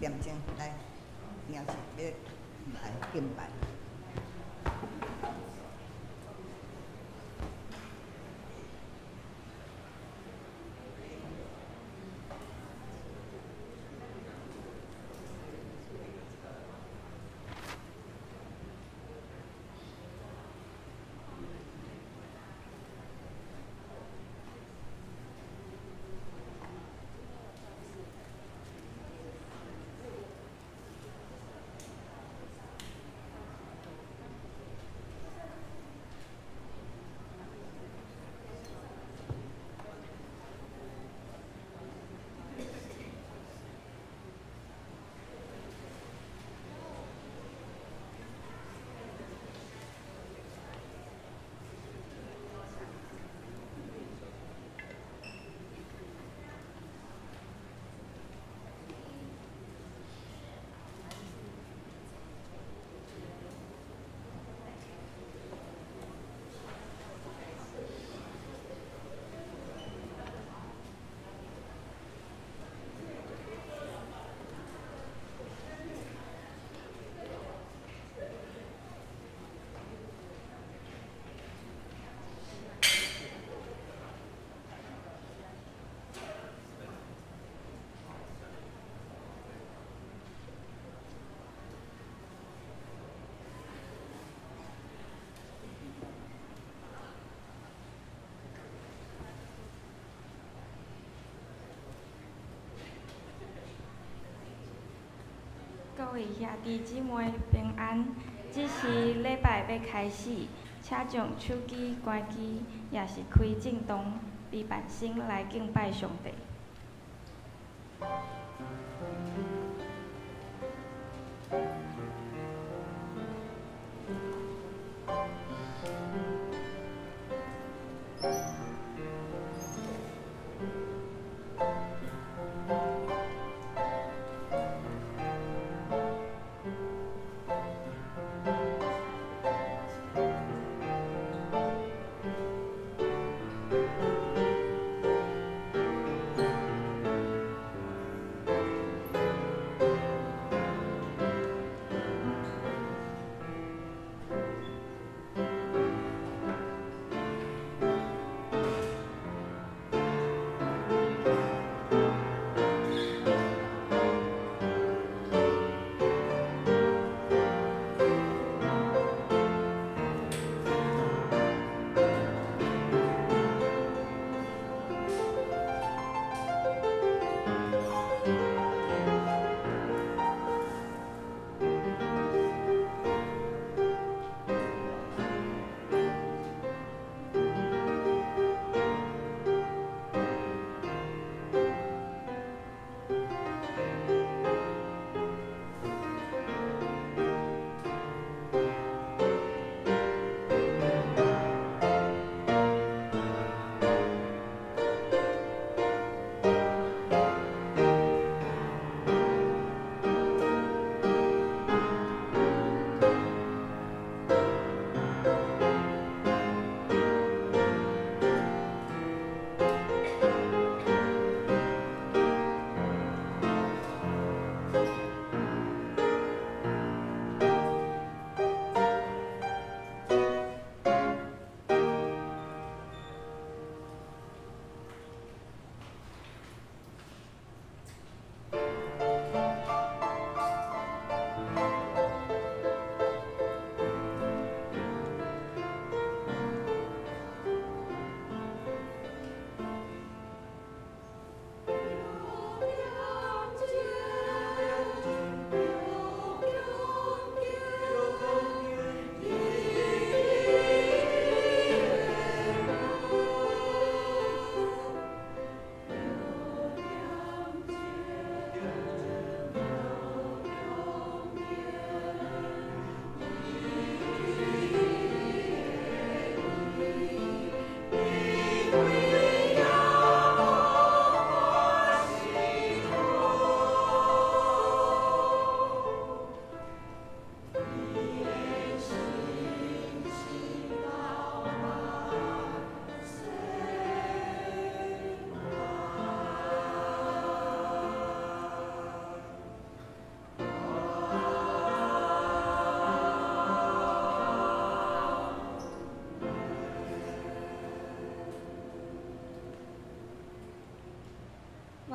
點鐘來，若是欲來敬拜。各位兄弟姊妹平安，這是禮拜欲開始，請將手機關機，抑是開震動，禮拜先來敬拜上帝。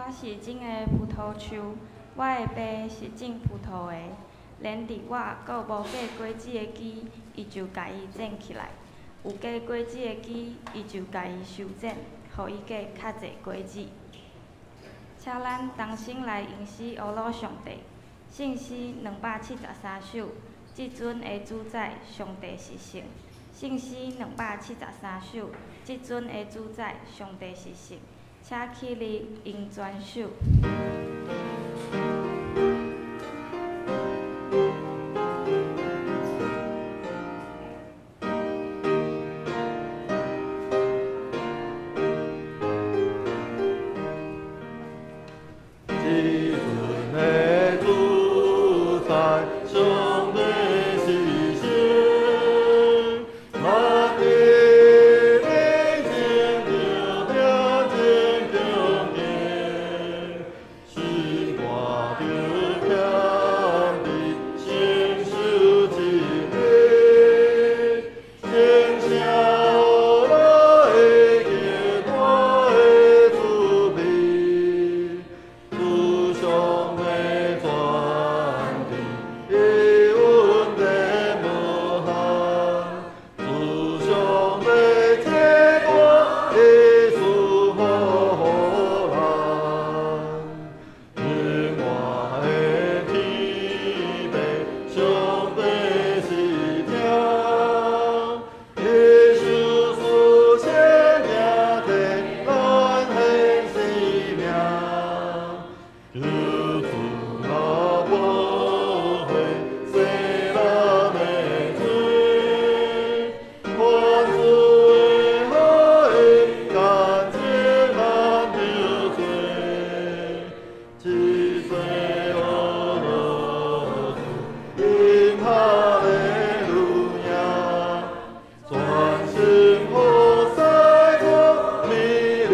我是真的葡萄樹，我的爸是種葡萄的。連佇我閣無結果子的枝，伊就共伊剪起來；有結果子的枝，伊就共伊修剪，予伊結較濟果子。請咱同心來吟詩阿魯上帝。聖詩273首，至尊的主宰，上帝是聖。聖詩273首，至尊的主宰，上帝是聖。請起立，用全首。至尊的主宰，上帝是神，咱的面前着听真恭敬，心肝着谦卑，承受这个，真声来极大的慈悲。主上的全知，伊恩典无限；主上的这大的赐福予咱。永远的天父，上帝是听，伊受赐圣灵替咱献生命。求主来保护世人的罪，愿主的爱干净咱的罪，一世阿罗主，因哈利路亚，全心服侍主，美丽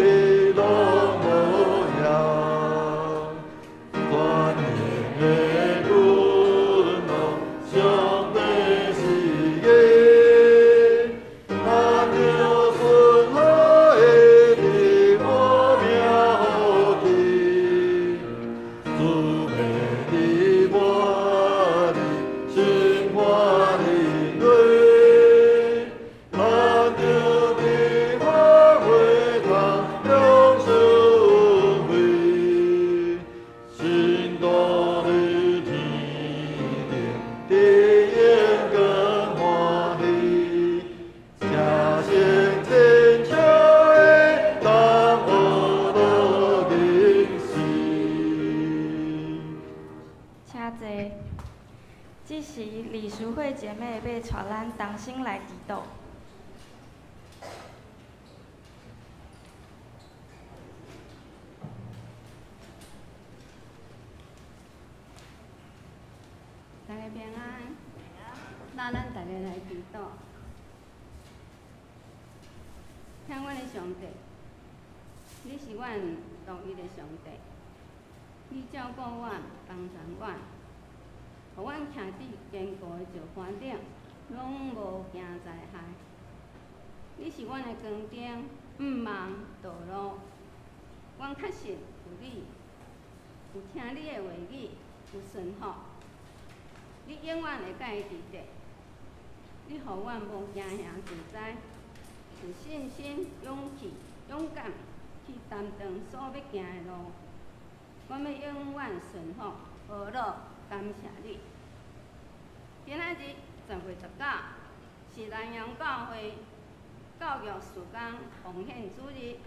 拢无恙。全能的君王，上帝是义，咱着顺服的伫无名福气，主袂伫我里，心肝里内，咱着伫我会堂享受恩惠，神道的天顶，得永更欢喜，声声亲像的当学乐吟诗。請坐。這時，李淑惠姐妹欲帶咱同心來祈禱。大家平安，那咱大家來祈禱。疼阮的上帝，你是阮獨一的上帝，你照顧阮，幫助阮，予阮徛佇堅固的石板頂，攏無驚災害。你是阮的光燈，毋望道路。阮確信有你，有聽你的話語，有順服。你永遠會佮會記得，你予阮無驚嚇自在，有信心、勇氣、勇敢去擔當所欲行的路。阮欲永遠順服、阿樂，感謝你。今仔日10月19是南陽教會教育事工奉獻主日。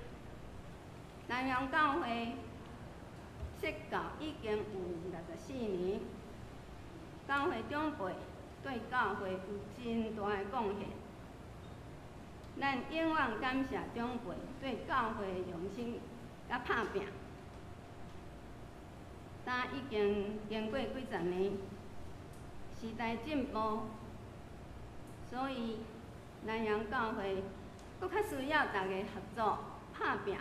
南陽教會設教已經有64年。教會長輩對教會有真大的貢獻，咱永遠感謝長輩對教會的用心佮拍拚。今已經經過幾十年，時代進步，所以南陽教會閣較需要大家合作拍拚，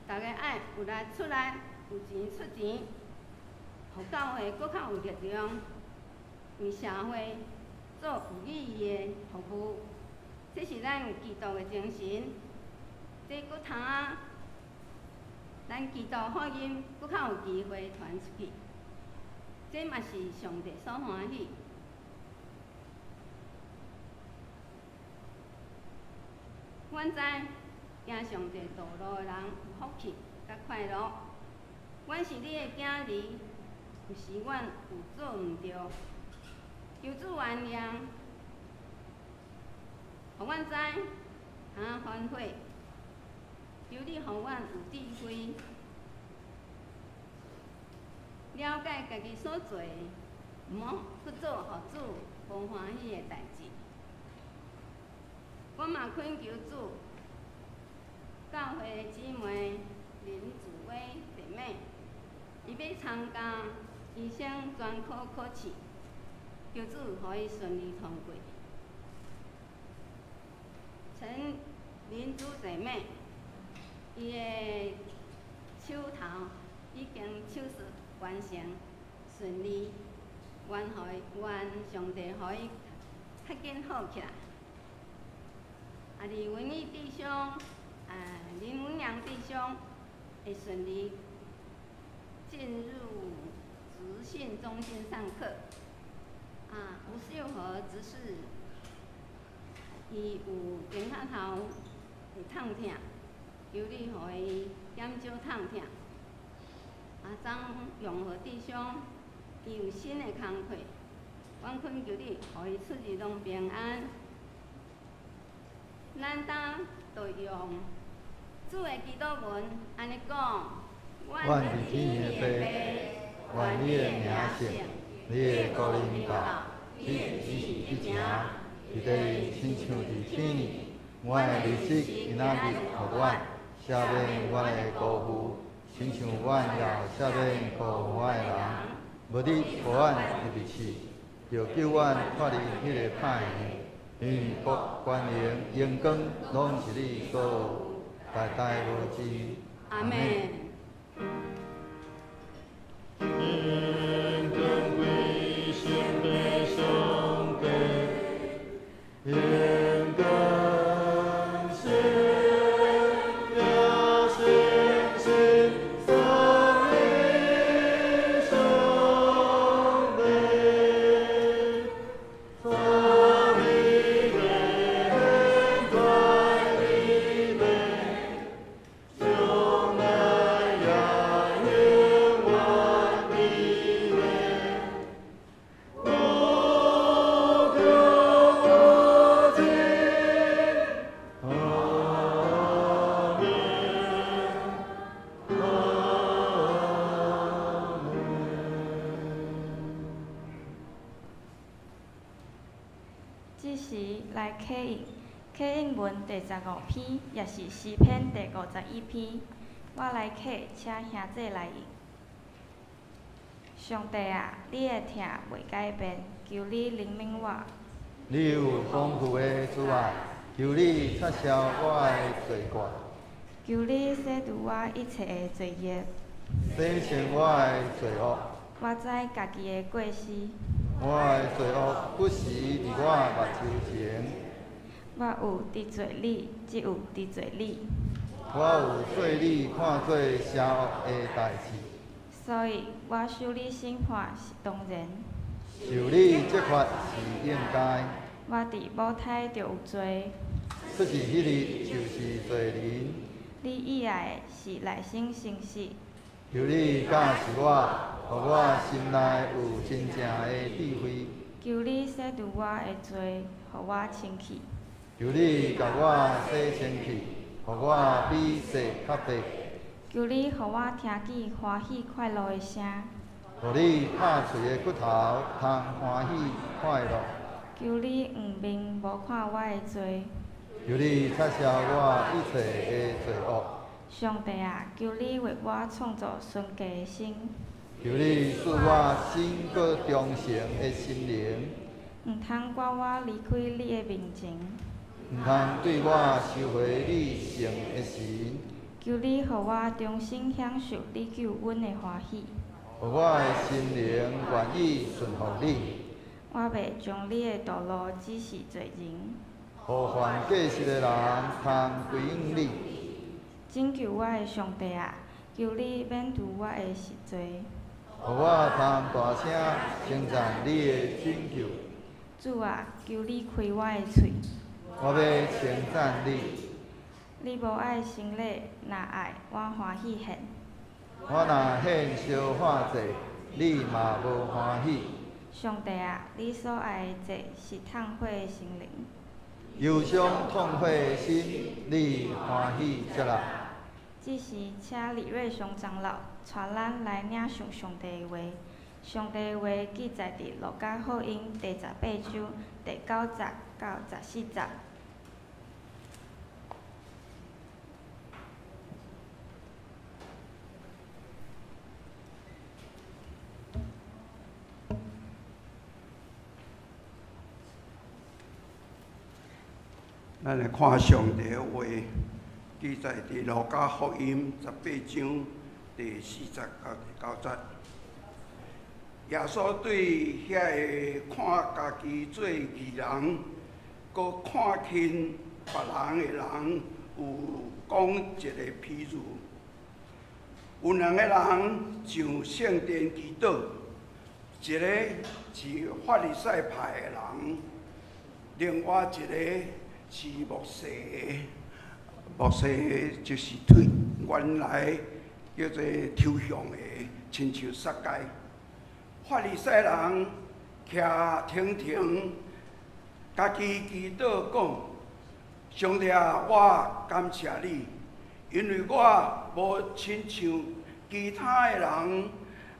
大家愛有力出力，有錢出錢。予教會閣較有力量，為社會做有意義的服務，這是咱基督的精神。這閣通啊，咱基督福音閣較有機會傳出去，這嘛是上帝所歡喜。阮知行上帝道路的人有福氣佮快樂。阮是你的囝兒，有時阮有做毋對，求主原諒，予阮知通反悔。求你予阮有智慧，了解家己所做的，毋好去做予主無歡喜的代誌。我嘛懇求主，教會的姊妹林子薇姐妹，伊欲參加醫生專科考試，求主予伊順利通過。陳林珠姐妹，伊的手頭已經手術完成，順利，願上帝予伊較緊好起來。啊，李文義弟兄，林文良弟兄會順利進入職訓中心上課。啊，吳秀和執事，伊有肩胛頭會痛疼，求你予伊減少痛疼。啊，張永和弟兄，伊有新的工課，阮懇求你，予伊出入攏平安。咱當就用主的祈禱文按呢講：阮佇天的父，願你的名聖，你的國臨到，你的旨意去成，佇地親像佇天爾。阮的日子今仔日予阮，赦免阮的辜負，親像阮也赦免辜負阮的人。無你予阮入去試，著救阮脫離彼个歹的。因為國、權榮、榮光，攏是你所有，代代無盡。阿們。這時來啟應，啟應文第15篇，也是詩篇第51篇。我來啟，請兄弟來應。上帝啊，你的疼袂改變，求你憐憫我。你有豐富的慈愛，求你擦消我的罪過。求你洗除我一切的罪孽，洗清我的罪惡。我知家己的過失。我的罪惡不時佇我目睭前。我有得罪你，只有得罪你。我有做你看做邪惡的代誌。所以我受你審判是當然。受你責罰是應該。我佇母胎就有罪。出世彼日就是罪人。你喜愛的是內心誠實。求你教示我，予我心內有真正的智慧。求你洗除我的罪，予我清氣。求你共我洗清氣，予我比雪較白。求你予我聽見歡喜快樂的聲。予你拍碎的骨頭通歡喜快樂。求你掩面無看我的罪。求你擦消我一切的罪惡。上帝啊，求你為我創造純潔的心。求你賜我新閣忠誠的心靈。毋通趕我離開你的面前。毋通對我收回你聖的神。求你予我重新享受你救恩的歡喜。予我的心靈願意順服你。我袂將你的道路指示罪人。予犯過失的人通歸向你。拯救我的上帝啊，求你免除我的贖罪。予我通大聲稱讚你的拯救。主啊，求你開我的喙。我欲稱讚你。你無愛牲禮，若愛，我歡喜獻。我若獻燒化祭，你嘛無歡喜。上帝啊，你所愛的祭是痛悔的心靈。憂傷痛悔的心，你歡喜接納。這時，請李瑞雄長老帶咱來領受上帝的話。上帝的話記載佇路加福音第18章第9節到14節。咱來看上帝的話，記載佇路加福音18章第4節到第9節。耶穌對遐个看家己做義人，閣看輕別人的人，有講一个譬喻。有兩个人上聖殿祈禱，一个是法利賽派的人，另外一个是牧師的。牧師就是推原來叫做抽象的，親像撒該。法利賽人徛停停，家己祈禱講：上帝啊，我感謝你，因為我無親像其他的人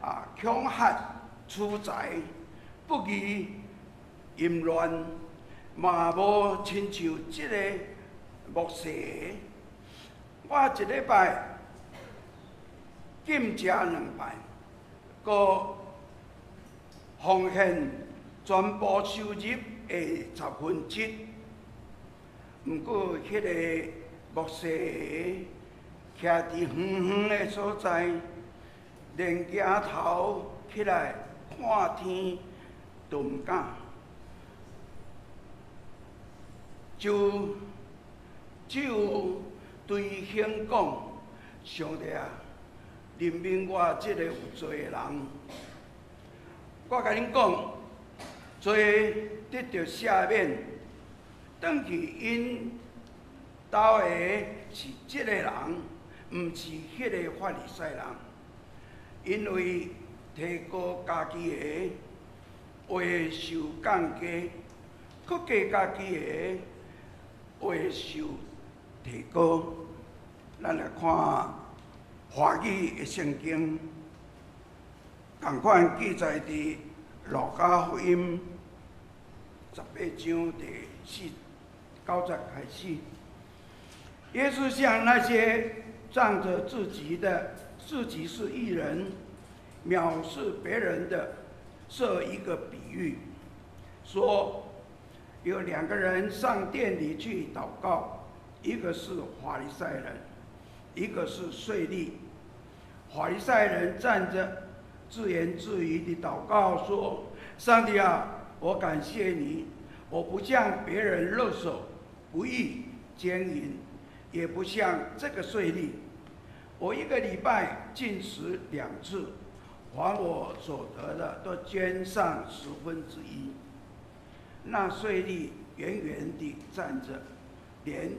啊，恐嚇取財、不義、淫亂，嘛無親像這个牧師。我一禮拜禁食兩擺，閣奉獻全部收入的1/10。毋過，彼个牧師徛佇遠遠的所在，連舉頭起來看天都毋敢，就只有對兄講：上帝啊，憐憫我這个有罪的人。我共恁講，罪得著赦免，轉去𪜶兜的是這个人，毋是彼个法利賽人。因為提高家己的，會受降低；閣低家己的，會受提高。咱來看華語的聖經，仝款記載佇路加福音18章第4、9節開始。耶穌向那些仗著自己是義人、藐視別人的，設一個比喻，說有兩個人上殿裡去禱告，一個是法利賽人，一個是稅吏。法利賽人站著，自言自語地禱告說：上帝啊，我感謝你，我不像別人勒索、不義、姦淫，也不像這個稅吏。我一個禮拜禁食兩次，還我所得的都捐上1/10。那稅吏遠遠地站著，連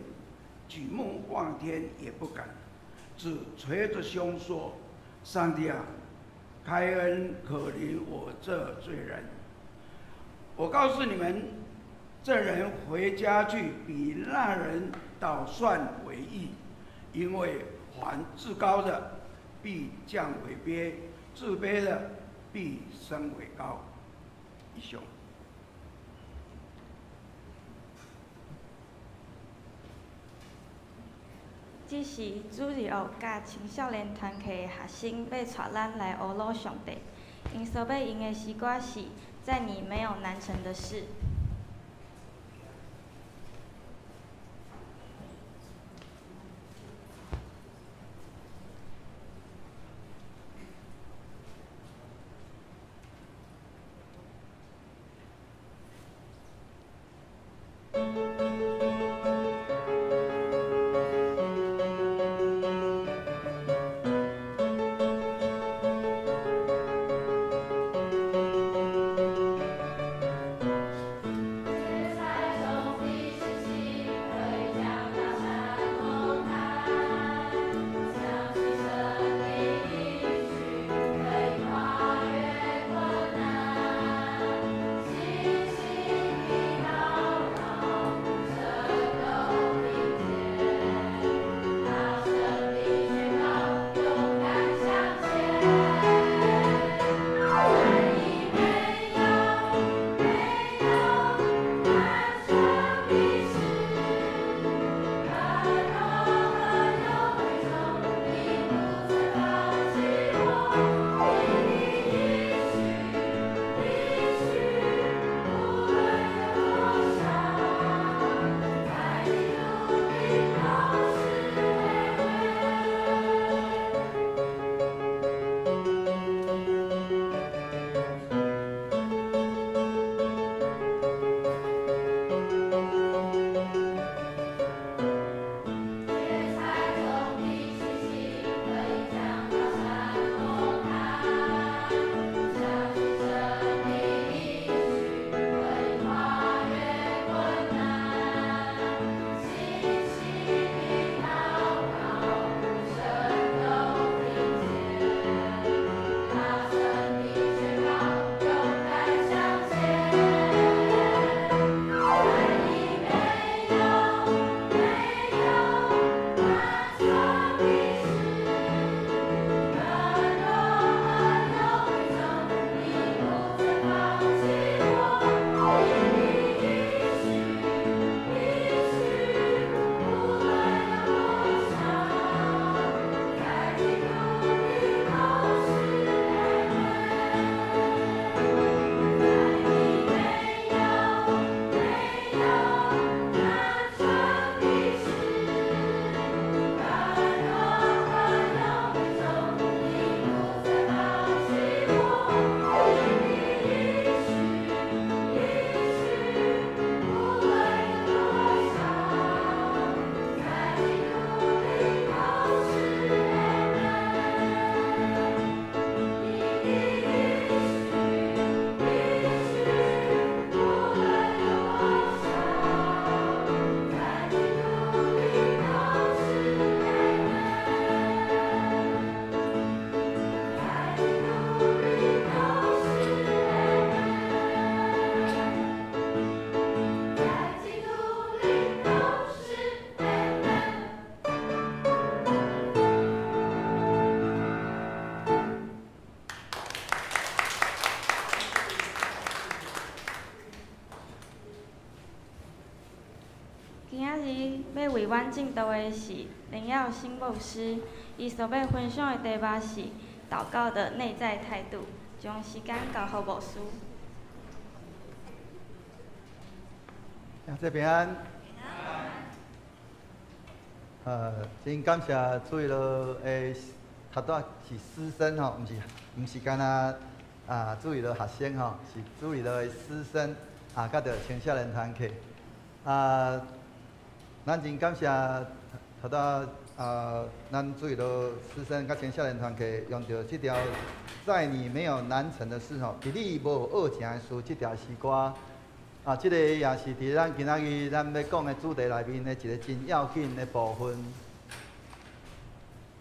舉目望天也不敢，只捶著胸說：上帝啊，開恩可憐我這罪人。我告訴你們，這人回家去比那人倒算為義，因為凡自高的必降為卑，自卑的必升為高。以上。這時，主日學佮青少年團契的學生欲帶咱來學魯上帝。𪜶所欲用的詩歌是《在你沒有難成的事》。欲為阮證道的是林耀星牧師，伊所欲分享的題目是禱告的內在態度。將時間交予牧師。兄弟平安。真感謝主日的頭拄是師生吼，毋是干焦啊，主日學生吼，是主日的師生啊，佮著青少年團契啊，咱真感謝頭拄啊，咱主日師生佮青少年團契用著這條在你沒有難成的事吼，佇你無僫成的事，這條詩歌啊，這個也是佇咱今仔日咱欲講的主題內面的一個真要緊的部分。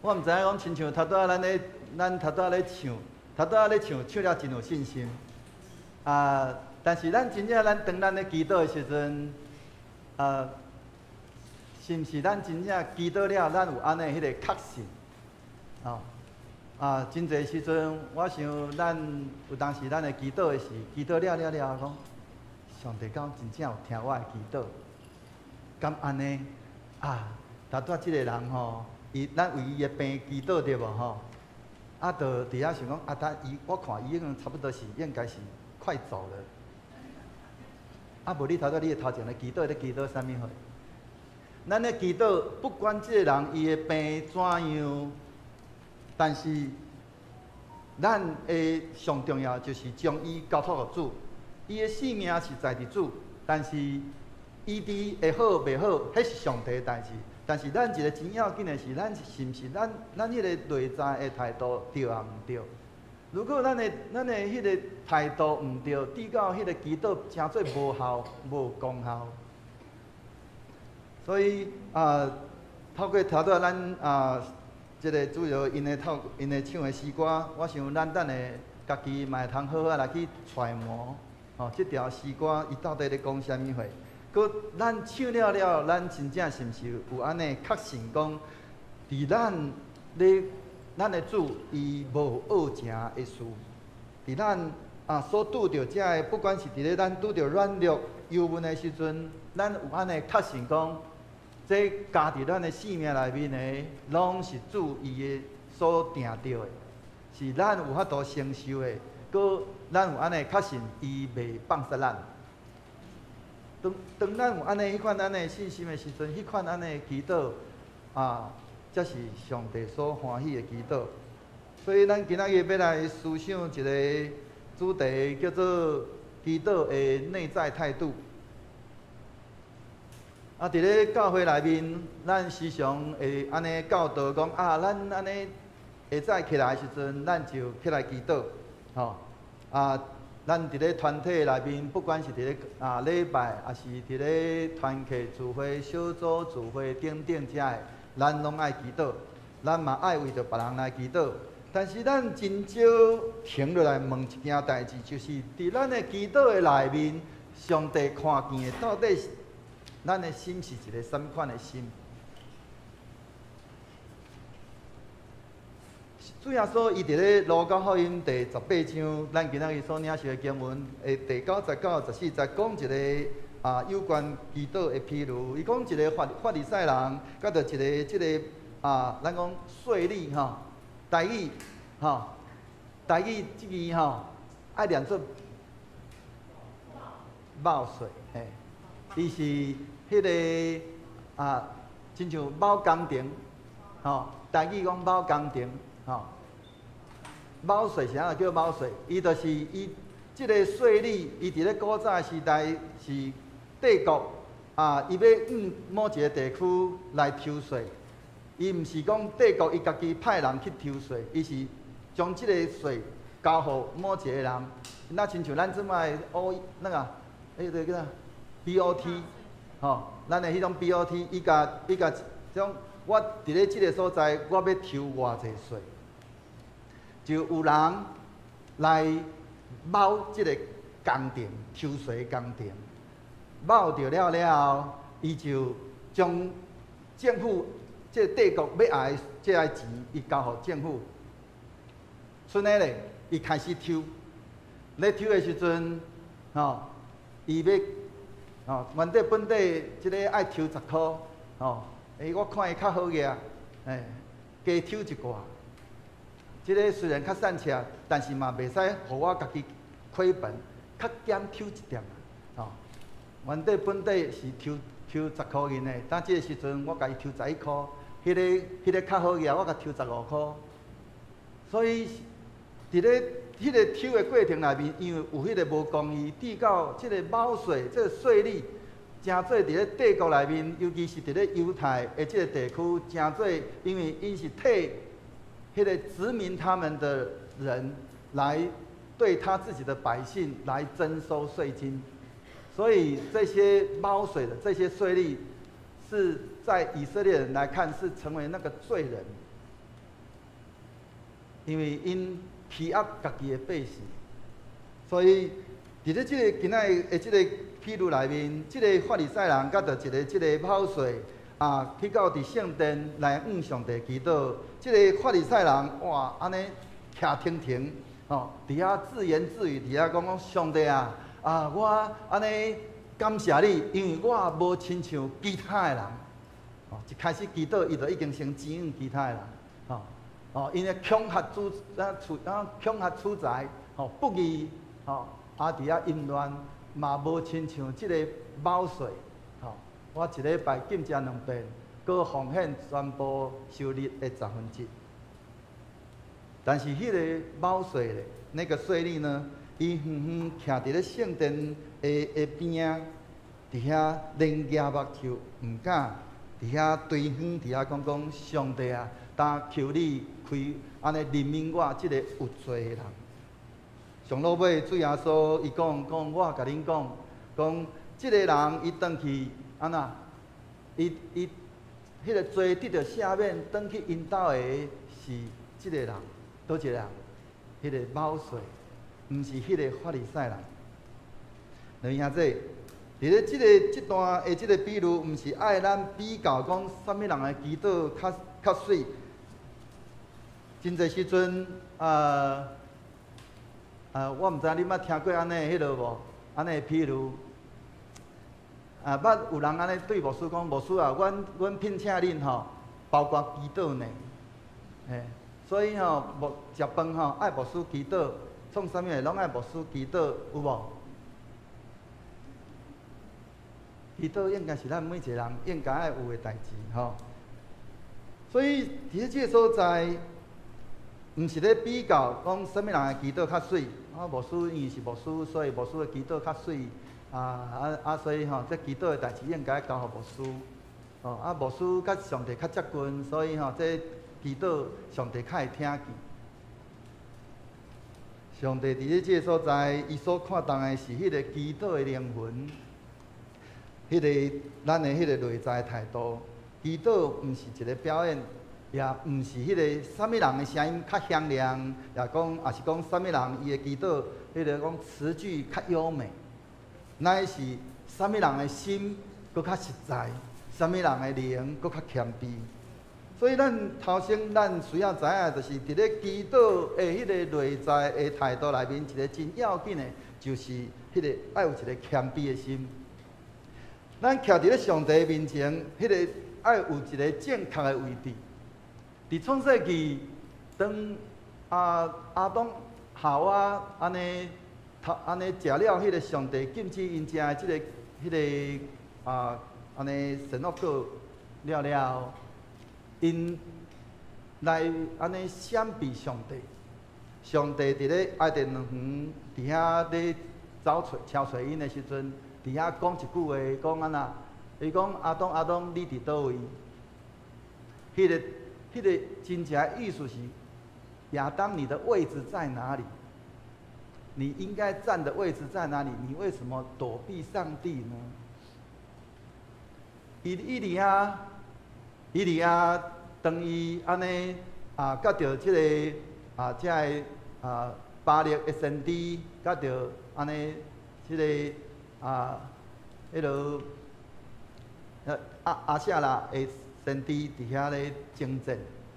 我毋知影講，親像頭拄仔咱頭拄仔咧唱，頭拄仔咧唱，唱了真有信心。啊！但是咱真正咱當咱咧祈禱的時陣，啊，是毋是咱真正祈禱了，咱有按呢彼個確信？哦，啊，真濟時陣，我想咱有當時咱會祈禱的時，祈禱了了了，講上帝敢真正有聽我的祈禱？敢按呢？啊，頭拄仔這個人吼，伊咱為伊的病祈禱對無吼？啊，就佇遐想講，啊，他伊我看伊已經差不多是應該是快走了。啊，無你頭拄你的頭前咧祈禱咧祈禱啥物貨？咱咧祈禱，不管這個人伊的病怎樣，但是咱的上重要就是將伊交託予主。伊的性命是在佇主，但是醫治會好袂好，彼是上帝的代誌。但是咱一個真要緊的是，咱是毋是咱彼個內在的態度對抑毋對？如果咱的彼個態度毋對，至到彼個祈禱成做無效、無功效。所以啊，透過頭拄仔咱啊，這個主要𪜶的透𪜶的唱的詩歌，我想咱等下家己嘛會通好好來去揣摩，吼，這條詩歌伊到底咧講啥物話？閣咱唱了了，咱真正是毋是有按呢確信講，佇咱咧咱的主伊無僫成的事，佇咱啊所拄著這个，不管是佇咧咱拄著軟弱、憂悶的時陣，咱有按呢確信講，這加佇咱的性命內面的，攏是主伊的所定著的，是咱有法度承受的。閣咱有按呢確信，伊袂放捨咱。當當咱有按呢彼款按呢信心的時陣，彼款按呢祈禱啊，才是上帝所歡喜的祈禱。所以咱今仔日欲來思想一個主題，叫做祈禱的內在態度。啊，佇咧教會內面，咱時常會按呢教導講啊，咱按呢下早起來的時陣，咱就起來祈禱，吼啊。咱佇咧團體內面，不管是佇咧啊禮拜，抑是佇咧團契聚會、小組聚會等等遮的，咱攏愛祈禱，咱嘛愛為著別人來祈禱。但是咱真少停落來問一件代誌，就是佇咱的祈禱的內面，上帝看見的到底是咱的心是一個啥物款的心？主耶穌伊佇咧路加福音第18章，咱今仔日所領受的經文的第9、19、14節，講一個啊有關祈禱的譬喻。伊講一個法利賽人，佮著一個這個啊，咱講稅吏吼，台語吼，台語這字吼，愛念做報稅嘿，伊是彼個啊，親像某工程吼，台語講某工程。吼，某稅是按怎叫某稅？伊就是伊這個稅吏，伊佇咧古早時代是帝國啊，伊欲往某一個地區來抽稅，伊毋是講帝國伊家己派人去抽稅，伊是將這個稅交予某一個人。若親像咱這擺 O 那個，彼個叫啥 BOT，吼，咱的彼種 BOT，伊共伊共種，我佇咧這個所在，我欲抽偌濟稅。就有人來貓這個工程，抽稅工程，貓著了了後，伊就將政府這個帝國欲愛的這个錢，伊交予政府。賰呢咧，伊開始抽，咧抽的時陣，吼，伊欲，吼，原底本底這个愛抽10箍，吼，欸，我看伊較好額，欸，加抽一寡。這个雖然較散赤，但是嘛袂使予我家己虧本，較減抽一點吼。原底本底是抽抽10箍銀的，但這个時陣我共伊抽11箍，彼个較好額，我共抽15箍。所以，佇咧彼个抽的過程內面，因為有彼个無公義，至到這个卯稅、這个稅吏，成做佇咧帝國內面，尤其是佇咧猶太的這个地區，成做因為𪜶是替彼个殖民他們的人來對他自己的百姓來徵收稅金，所以這些卯稅的這些稅吏，是在以色列人來看是成為那個罪人，因為𪜶欺壓家己的百姓，所以佇咧這个今仔的這個譬喻內面，這个法利賽人佮著一个這个卯稅啊，去到佇聖殿來向上帝祈禱。這个法利賽人哇，按呢徛停停，吼，佇遐自言自語，佇遐講講上帝啊，啊，我按呢感謝你，因為我無親像其他的人。哦，一開始祈禱，伊就已經先指向其他的人，吼，哦，𪜶咧恐嚇主啊，處啊，恐嚇取財，吼，不義，吼，啊，佇遐淫亂，嘛無親像這个卯稅，吼，我一禮拜禁食兩遍，閣奉獻全部收入的1/10。但是彼个卯稅咧，那個稅吏呢，伊遠遠徛佇咧聖殿的邊仔，佇遐連額目睭，毋敢佇遐對遠佇遐講講上帝啊，但求你開按呢憐憫我這个有罪的人。上落尾主耶穌伊講講，我共恁講，講這个人伊轉去按怎？伊伊彼个罪得著赦免，轉去𪜶兜的是這个人，佗一个人？彼个卯稅，毋是彼个法利賽人。兩兄弟，佇咧這个這段的這个比喻，毋是愛咱比較講啥物人的祈禱較較媠。真濟時陣，啊啊，我毋知影你捌聽過按呢彼落無？按呢比喻，啊，捌有人按呢對牧師講，牧師啊，阮阮聘請恁吼，包括祈禱呢，嘿，所以吼，牧食飯吼愛牧師祈禱，創啥物攏愛牧師祈禱，有無？祈禱應該是咱每一個人應該愛有的代誌吼。所以佇咧這个所在，毋是咧比較講啥物人的祈禱較媠，啊，牧師因為是牧師，所以牧師的祈禱較媠，啊啊啊，所以吼，這祈禱的代誌應該交予牧師，哦，啊，牧師佮上帝較接近，所以吼，這祈禱上帝較會聽見。上帝佇咧這个所在，伊所看重的是彼个祈禱的靈魂，彼个咱的彼个內在態度。祈禱毋是一个表演，也毋是彼个啥物人的聲音較響亮，也講，也是講啥物人伊的祈禱，彼个講詞句較優美，乃是啥物人的心閣較實在，啥物人的靈閣較謙卑。所以咱頭先咱需要知影，就是佇咧祈禱的彼个內在的態度內面，一个真要緊的，就是彼个愛有一个謙卑的心。咱徛佇咧上帝面前，彼个愛有一个正確的位置。佇創世記，當阿亞當夏娃按呢頭按呢食了彼个上帝禁止𪜶食的這个彼个啊按呢善惡果了了後，𪜶來按呢閃避上帝。上帝佇咧伊甸園佇遐咧走揣敲揣𪜶的時陣，佇遐講一句話，講按怎？伊講亞當亞當，你佇佗位？彼个彼个真正意思是，亞當你的位置在哪裡？你應該站的位置在哪裡？你為什麼躲避上帝呢？伊伊佇遐，伊佇遐，當伊按呢啊，佮著這个啊，這个啊巴力的先知，佮著按呢這个啊，彼落阿阿舍拉的先知佇遐咧征戰，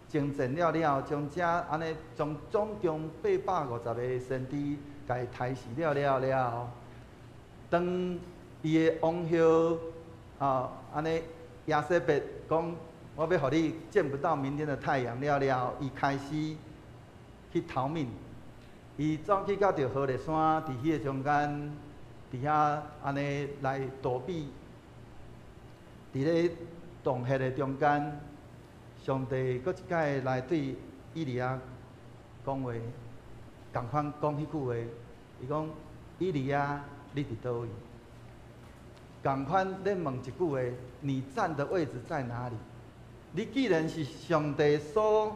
征戰了了後，將這按呢將總共850個先知共伊刣死了了了後，當伊的王后啊按呢耶洗別講，我欲予你見不到明天的太陽了了，伊開始去逃命，伊走去到著何烈山，佇彼個中間，佇遐按呢來躲避。佇咧洞穴的中間，上帝閣一擺來對以利亞講話，仝款講彼句話，伊講：以利亞，你佇佗位？仝款咧問一句話：你站的位置在哪裡？你既然是上帝所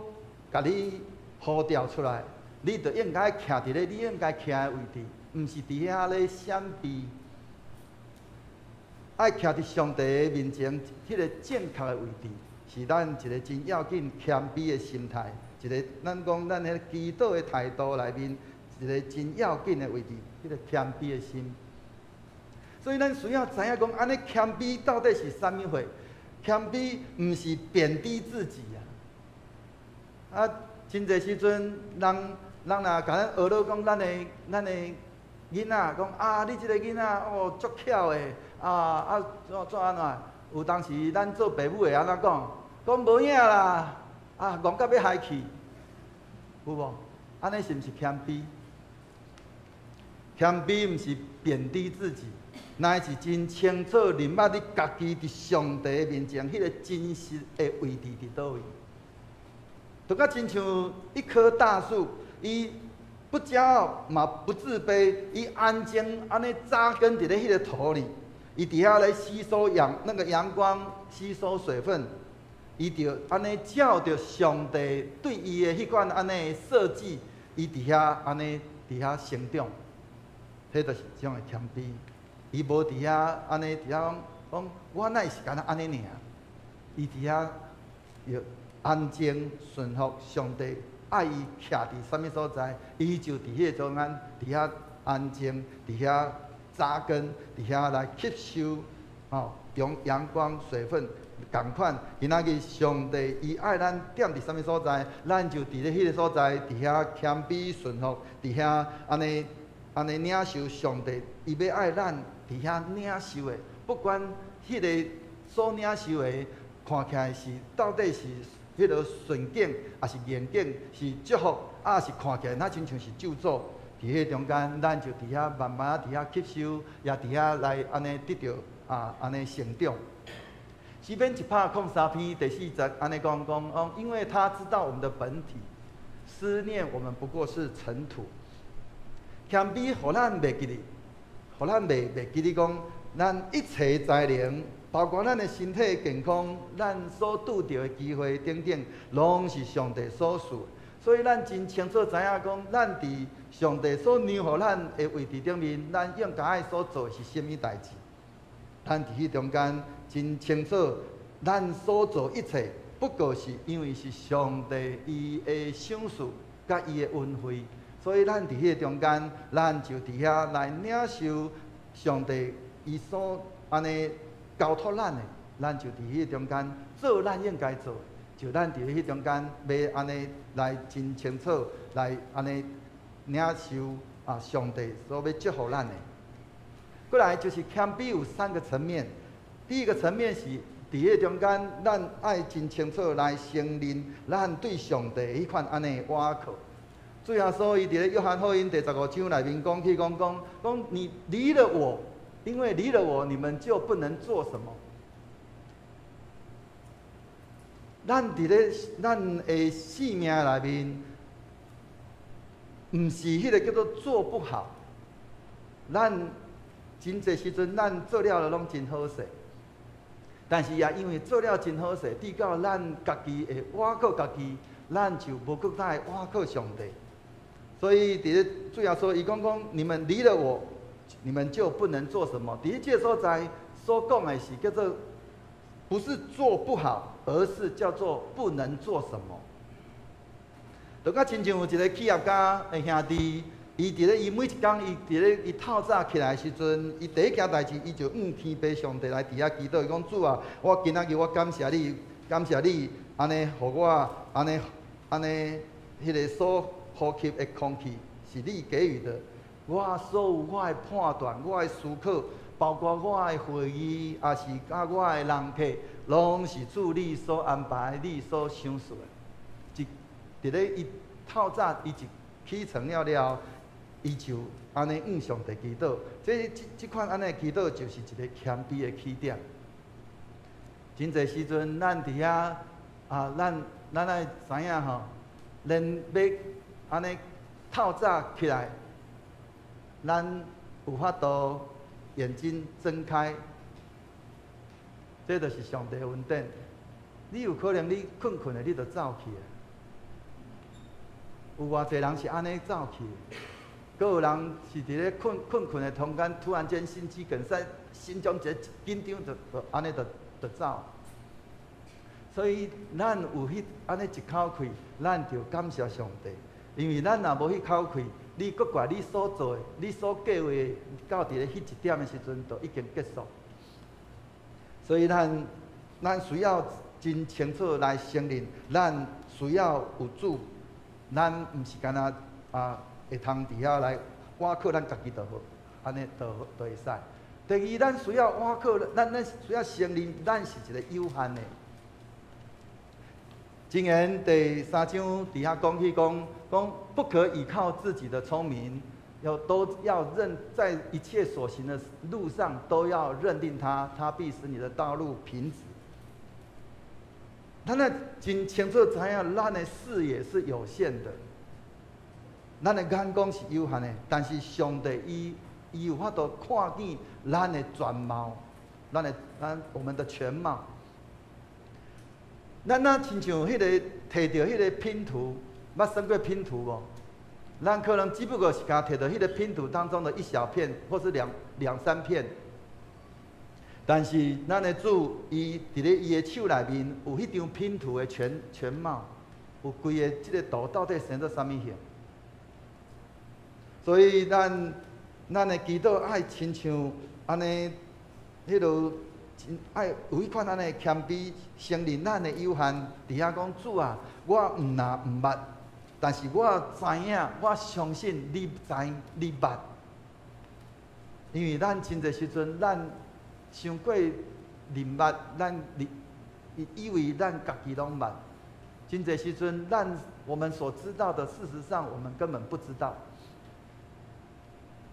共你呼召出來，你就應該徛佇咧你應該徛的位置，毋是佇遐咧閃避。愛徛佇上帝的面前，彼個正確的位置，是咱一個真要緊謙卑的心態，一個咱講咱彼個祈禱的態度內面，一個真要緊的位置，彼個謙卑的心。所以咱需要知影講，按呢謙卑到底是啥物貨？謙卑毋是貶低自己啊！啊，真濟時陣，人人若共咱學咧講，咱的囡仔講啊，你這個囡仔哦，足巧的啊啊，怎怎按怎？有當時咱做爸母的按怎講？講無影啦，啊，戇甲欲害去，有無？按呢是毋是謙卑？謙卑毋是貶低自己，乃是真清楚認捌你家己佇上帝面前彼個真實的位置佇佗位。就甲親像一棵大樹，伊不驕傲嘛不自卑，伊安靜按呢紮根佇咧彼個土裡，伊佇遐咧吸收陽那個陽光，吸收水分，伊就按呢照著上帝對伊的彼款按呢設計，伊佇遐按呢佇遐成長，彼就是這種的謙卑。伊無佇遐按呢佇遐講講，我哪會是敢若按呢爾？伊佇遐要安靜順服上帝，愛伊徛佇啥物所在，伊就佇彼個中間，佇遐安靜，佇遐紮根，佇遐來吸收，吼，用陽光、水分仝款。今仔日上帝伊愛咱踮佇啥物所在，咱就佇咧彼個所在，佇遐謙卑順服，佇遐按呢按呢領受上帝伊欲愛咱佇遐領受的，不管彼個所領受的看起來是到底是彼個順境，抑是逆境，是祝福，抑是看起來若親像是咒詛，佇彼個中間，咱就佇遐慢慢佇遐吸收，也佇遐來按呢得著啊，按呢成長。詩篇103篇第四節按呢講講哦，因為他知道我們的本體，思念我們不過是塵土。謙卑，予咱袂記得，予咱袂記得講，咱一切才能，包括咱的身體健康，咱所拄著的機會等等，攏是上帝所賜。所以咱真清楚知影講，咱佇上帝所讓予咱的位置頂面，咱應該愛所做的是啥物代誌。咱佇彼中間真清楚，咱所做一切，不過是因為是上帝伊的賞賜佮伊的恩惠。所以咱佇彼個中間，咱就佇遐來領受上帝伊所按呢交託咱的，咱就佇彼個中間做咱應該做的，就咱佇彼中間欲按呢來真清楚來按呢領受啊上帝所欲祝福咱的。過來就是謙卑有三個層面，第一個層面是佇彼個中間，咱愛真清楚來承認咱對上帝彼款按呢倚靠。主耶穌伊佇咧約翰福音第15章內面講起講講講，你離了我，因為離了我，你們就不能做什麼。咱佇咧咱的生命內面，毋是彼個叫做做不好。咱真濟時陣，咱做了攏真好勢，但是也因為做了真好勢，直到咱家己會倚靠家己，咱就無閣再倚靠上帝。所以佇咧主耶穌伊講講，你們離了我，你們就不能做什麼。佇這個所在所講的是叫做，不是做不好，而是叫做不能做什麼。就甲親像有一個企業家的兄弟，伊佇咧伊每一工，伊佇咧伊透早起來的時陣，伊第一件代誌，伊就向天父上帝來佇遐祈禱，伊講主啊，我今仔日我感謝你，感謝你，按呢予我按呢按呢彼個所呼吸的空氣是你給予的，我所有我的判斷、我的思考，包括我的會議，抑是佮我的人客，攏是主你所安排、你所賞賜的。一佇咧伊透早，伊一起床了了後，伊就按呢向上帝祈禱。這這這款按呢祈禱就是一個謙卑的起點。真濟時陣，咱佇遐啊，咱咱愛知影吼，連欲按呢透早起來，咱有法度眼睛睜開，這就是上帝恩典。你有可能你睏睏的，你就走去啊。有偌濟人是按呢走去，閣有人是佇咧睏睏睏的中間，突然間心肌梗塞，心中一个緊張，就就按呢就就走。所以咱有彼按呢一口氣，咱就感謝上帝，因為咱若無彼口氣，你閣怪你所做的、你所計劃的，到佇咧彼一點的時陣，就已經結束。所以咱咱需要真清楚來承認，咱需要有主，咱毋是干焦啊會通佇遐來倚靠咱家己就好，按呢就就會使。第二，咱需要倚靠，咱咱需要承認，咱是一個有限的。箴言第三章佇遐講起講，講不可倚靠自己的聰明，要都要認在一切所行的路上都要認定他，他必使你的道路平直。咱若真清楚知影，咱的視野是有限的，咱的眼光是有限的，但是上帝伊伊有法度看見咱的全貌，咱的咱我們的全貌。咱若親像彼個提著彼個拼圖，捌算過拼圖無？咱可能只不過是共提著彼個拼圖當中的一小片，或是兩兩三片。但是咱的主，伊佇咧伊的手內面有彼張拼圖的全全貌，有規個這個圖到底生做啥物形。所以咱咱的祈禱愛親像按呢，彼落愛有彼款按呢謙卑，承認咱的有限，佇遐講主啊，我毋若毋捌，但是我知影，我相信你知你捌，因為咱真濟時陣，咱傷過認捌，咱以以為咱家己攏捌，真濟時陣，咱我們所知道的，事實上我們根本不知道。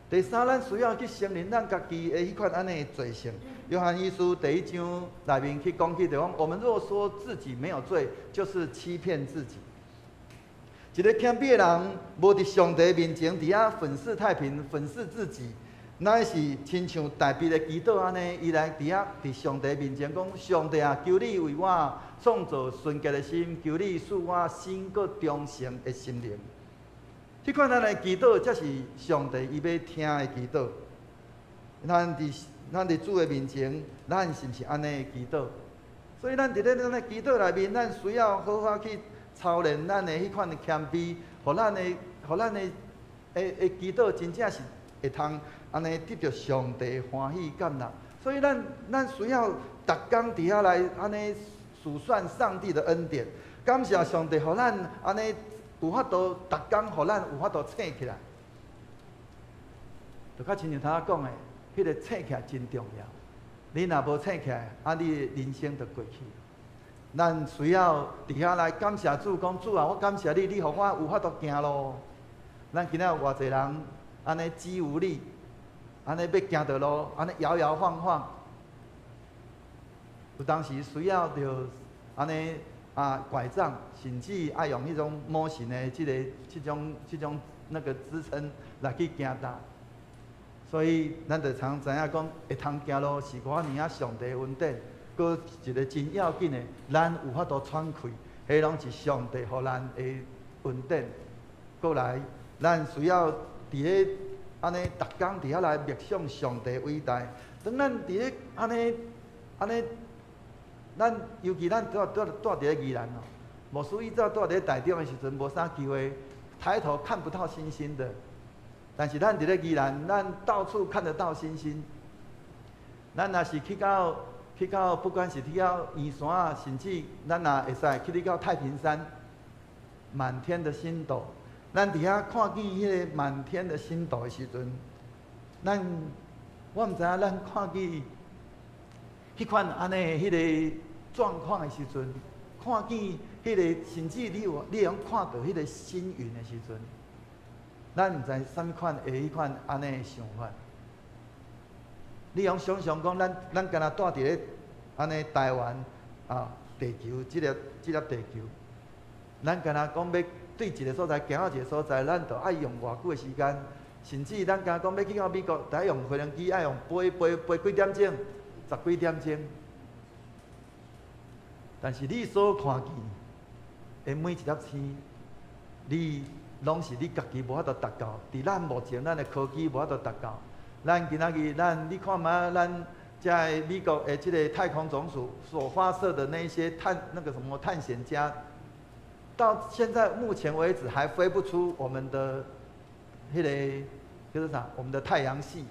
第三，咱需要去承認咱家己的彼款按呢的罪性。約翰一書第一章內面去講起，就講我們若說自己沒有罪，就是欺騙自己。一個謙卑的人，無佇上帝面前佇遐粉飾太平、粉飾自己，乃是親像大衛的祈禱按呢，伊來佇遐佇上帝面前講：上帝啊，求你為我創造純潔的心，求你賜我新閣忠誠的心靈。這款咱的祈禱，才是上帝伊欲聽的祈禱。咱佇咱佇主的面前，咱是毋是按呢祈禱？所以咱佇咧咱的祈禱內面，咱需要好好去操練咱的彼款的謙卑，予咱的予咱的的的祈禱真正是會通按呢得著上帝歡喜悅納。所以咱咱需要逐工佇遐來按呢數算上帝的恩典，感謝上帝，予咱按呢有法度逐工，予咱有法度醒起來。就較親像頭仔講的，彼個醒起來真重要。你若無醒起來，啊，你的人生就過去。咱需要佇遐來感謝主，講主啊，我感謝你，你予我有法度行路。咱今仔有偌濟人按呢肌無力，按呢欲行著路，按呢搖搖晃晃。有當時需要著按呢啊拐杖，甚至愛用彼種模型的這個、這種、這種那個支撐來去行動。所以咱就常知影講，會通行路是我爾上帝恩典，閣一個真要緊的，咱有法度喘氣，彼攏是上帝予咱的恩典。過來，咱需要佇咧按呢，逐工佇遐來默想上帝偉大。當咱佇咧按呢按呢，咱尤其咱住住住佇咧宜蘭哦，牧師以前住佇咧台中的時陣，無啥機會抬頭看不到星星的。但是咱佇咧宜蘭，咱到處看得到星星。咱若是去到去到，不管是去到圓山，甚至咱若會使去到太平山，滿天的星斗，咱佇遐看見彼個滿天的星斗的時陣，咱我毋知影咱看見彼款按呢彼個狀況的時陣，看見彼个，甚至你會用看著彼个星雲的時陣，咱毋知啥物款的彼款按呢的想法。你用想像講，咱敢若蹛佇咧按呢台灣啊地球，這粒地球，咱敢若講欲對一个所在行到一个所在，咱著愛用偌久的時間，甚至咱敢若講欲去到美國，著愛用飛行機，愛用飛飛飛幾點鐘，十幾點鐘。但是你所看見的每一粒星，你攏是你家己無法度達到。佇咱目前咱的科技無法度達到。咱今仔日咱你看覓，咱在美國的這个太空總署所發射的那些探那個什麼探險家，到現在目前為止還飛不出我們的彼个叫做啥？我們的太陽系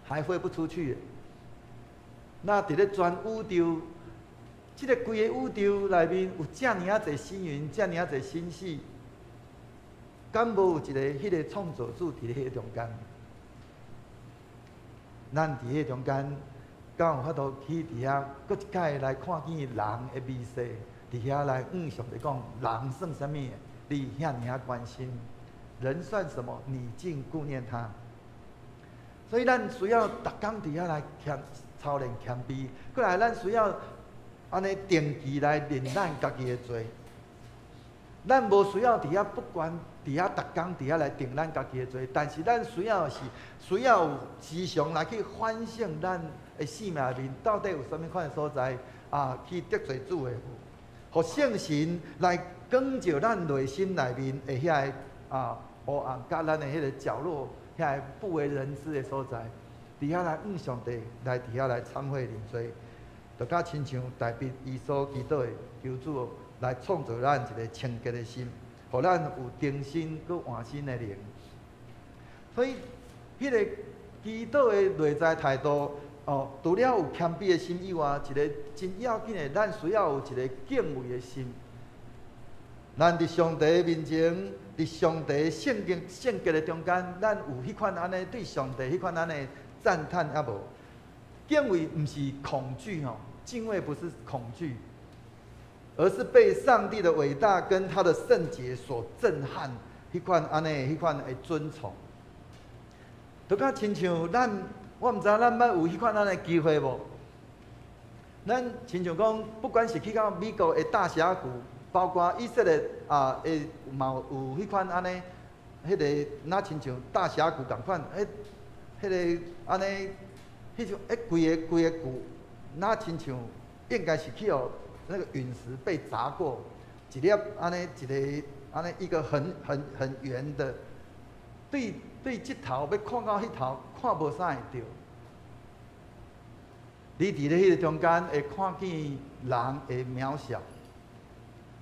還飛不出去。那佇咧全宇宙，這个規個宇宙內面有遮爾仔濟星雲，遮爾仔濟星系，敢無有一个彼个創造主佇咧彼个中間？咱佇彼个中間，敢有法度去佇遐，閣一擺來看見人的微細，佇遐來向上帝講，人算啥物？你遐爾仔關心，人算什麼？你竟顧念他。所以咱需要逐工佇遐來謙操練謙卑，閣來咱需要按呢定期來認咱家己的罪。咱無需要佇遐不管佇遐逐工佇遐來定咱家己的罪，但是咱需要的是需要有時常來去反省咱的生命內面到底有啥物款的所在啊，去得罪主的無，予聖神來光照咱內心內面的遐个啊黑暗，佮咱的彼个角落，遐个不為人知的所在，佇遐來向上帝來佇遐來懺悔認罪，就佮親像大衛伊所祈禱的，求主來創造咱一个清潔的心，予咱有重新閣換新的靈。所以，彼个祈禱的內在態度，哦，除了有謙卑的心以外，一个真要緊的，咱需要有一个敬畏的心。咱佇上帝面前，佇上帝聖經聖潔的中間，咱有彼款按呢對上帝彼款按呢讚嘆抑無？敬畏毋是恐懼吼，敬畏不是恐懼，而是被上帝的偉大跟他的聖潔所震撼，彼款按呢，彼款的尊崇。就敢親像咱，我毋知咱捌有彼款按呢機會無？咱親像講，不管是去到美國的大峽谷，包括以色列啊，會嘛有彼款按呢，彼个若親像大峽谷仝款，彼个按呢，彼種彼規个規个谷，若親像應該是去予那個隕石被砸過，一粒按呢一个按呢一個很圓的，對這頭欲看到彼頭，看無啥會著。你佇咧彼个中間會看見人的渺小，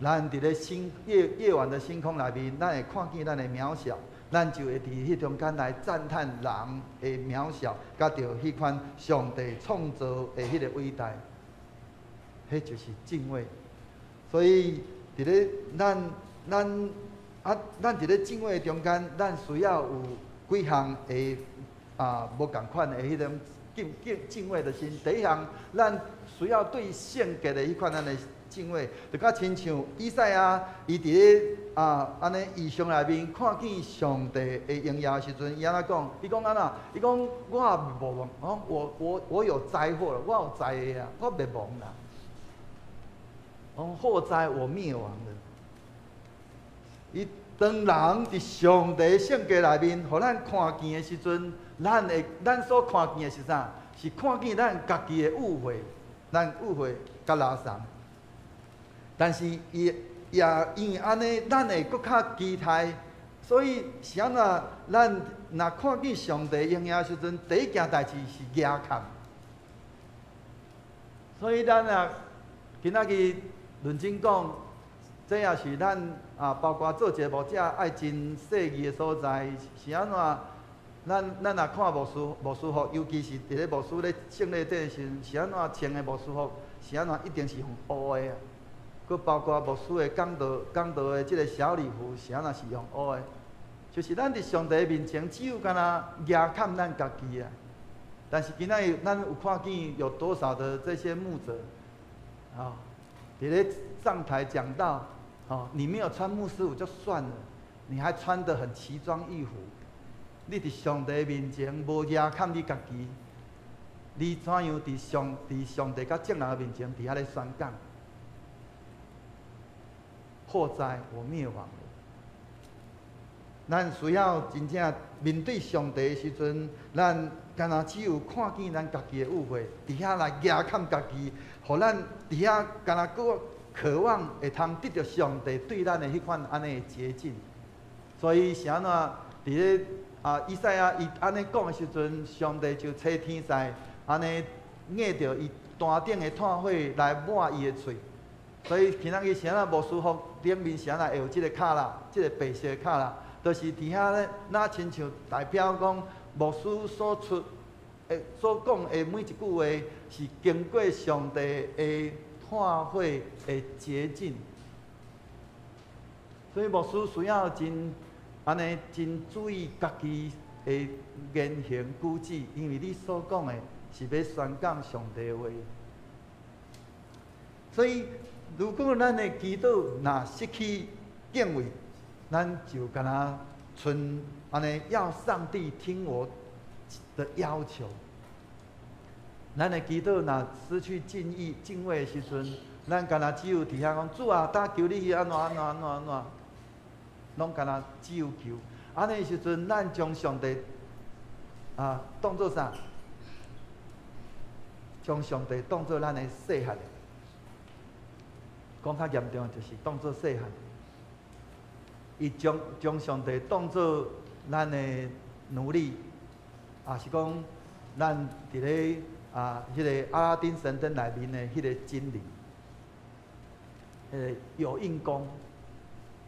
咱佇咧星夜夜晚的星空內面，咱會看見咱的渺小，咱就會佇彼中間來讚嘆人的渺小，佮著彼款上帝創造的彼个偉大，彼就是敬畏。所以佇咧咱佇咧敬畏中間，咱需要有幾項的啊無仝款的彼種敬畏的心。第一項，咱需要對聖潔的彼款按呢敬畏，就敢親像以賽亞，伊佇咧啊按呢異象內面看見上帝的榮耀的時陣，伊按怎講？伊講按怎？伊講我滅亡，我有災禍了，我有災禍啊，我滅亡啦。講禍哉，我滅亡了。伊當人佇上帝聖潔內面，予咱看見的時陣，咱所看見的是啥？是看見咱家己的誤會，咱誤會佮垃圾。但是伊也因為按呢，咱會閣較期待。所以是按怎？咱若看見上帝榮耀的時陣，第一件代誌是額崁。所以咱啊，今仔日認真講，這也是咱啊，包括做一个牧者愛真細膩的所在，是按怎？咱若看牧師服，尤其是佇咧牧師咧聖禮典的時陣，是按怎穿的牧師服？是按怎一定是用烏的啊？閣包括牧師的講道的這个小禮服是按怎是用烏的？就是咱佇上帝面前，只有干焦額崁咱家己啊。但是今仔日咱有看見有多少的這些牧者，哦，佇咧上台講道，哦，你沒有穿牧師服就算了，你還穿得很奇裝異服，你佇上帝面前無遮蓋你家己，你怎樣佇上帝佮眾人面前佇遐咧宣講？禍哉，我滅亡了。咱需要真正面對上帝的時陣，咱敢若只有看見咱家己的污穢，佇遐來遮蓋家己，予咱佇遐敢若閣渴望會通得著上帝對咱的彼款按呢的潔淨。所以是按怎佇咧啊，以賽亞伊按呢講的時陣，上帝就差天使按呢壓著伊壇頂的炭火來抹伊的喙。所以今仔日啥啊牧師服頂面啥啊會有這个卡啦，這个白色的卡啦，就是佇遐咧，若親像代表講牧師所出的、所講的每一句話，是經過上帝的炭火的潔淨。所以牧師需要真按呢真注意家己的言行舉止，因為你所講的是欲宣講上帝的話。所以，如果咱的祈禱若失去敬畏，咱就敢若賰按呢要上帝聽我的要求。咱的祈禱若失去敬意、敬畏的時陣，咱敢若只有佇遐講主啊，當求你按怎按怎按怎按怎，攏敢若只有求。按呢時陣，咱將上帝啊當做啥？將上帝當做咱的細漢。講較嚴重，就是當做細漢。伊將上帝當做咱的奴隸，也是講咱佇咧啊，彼个阿拉丁神燈內面的彼个精靈，彼个有應公。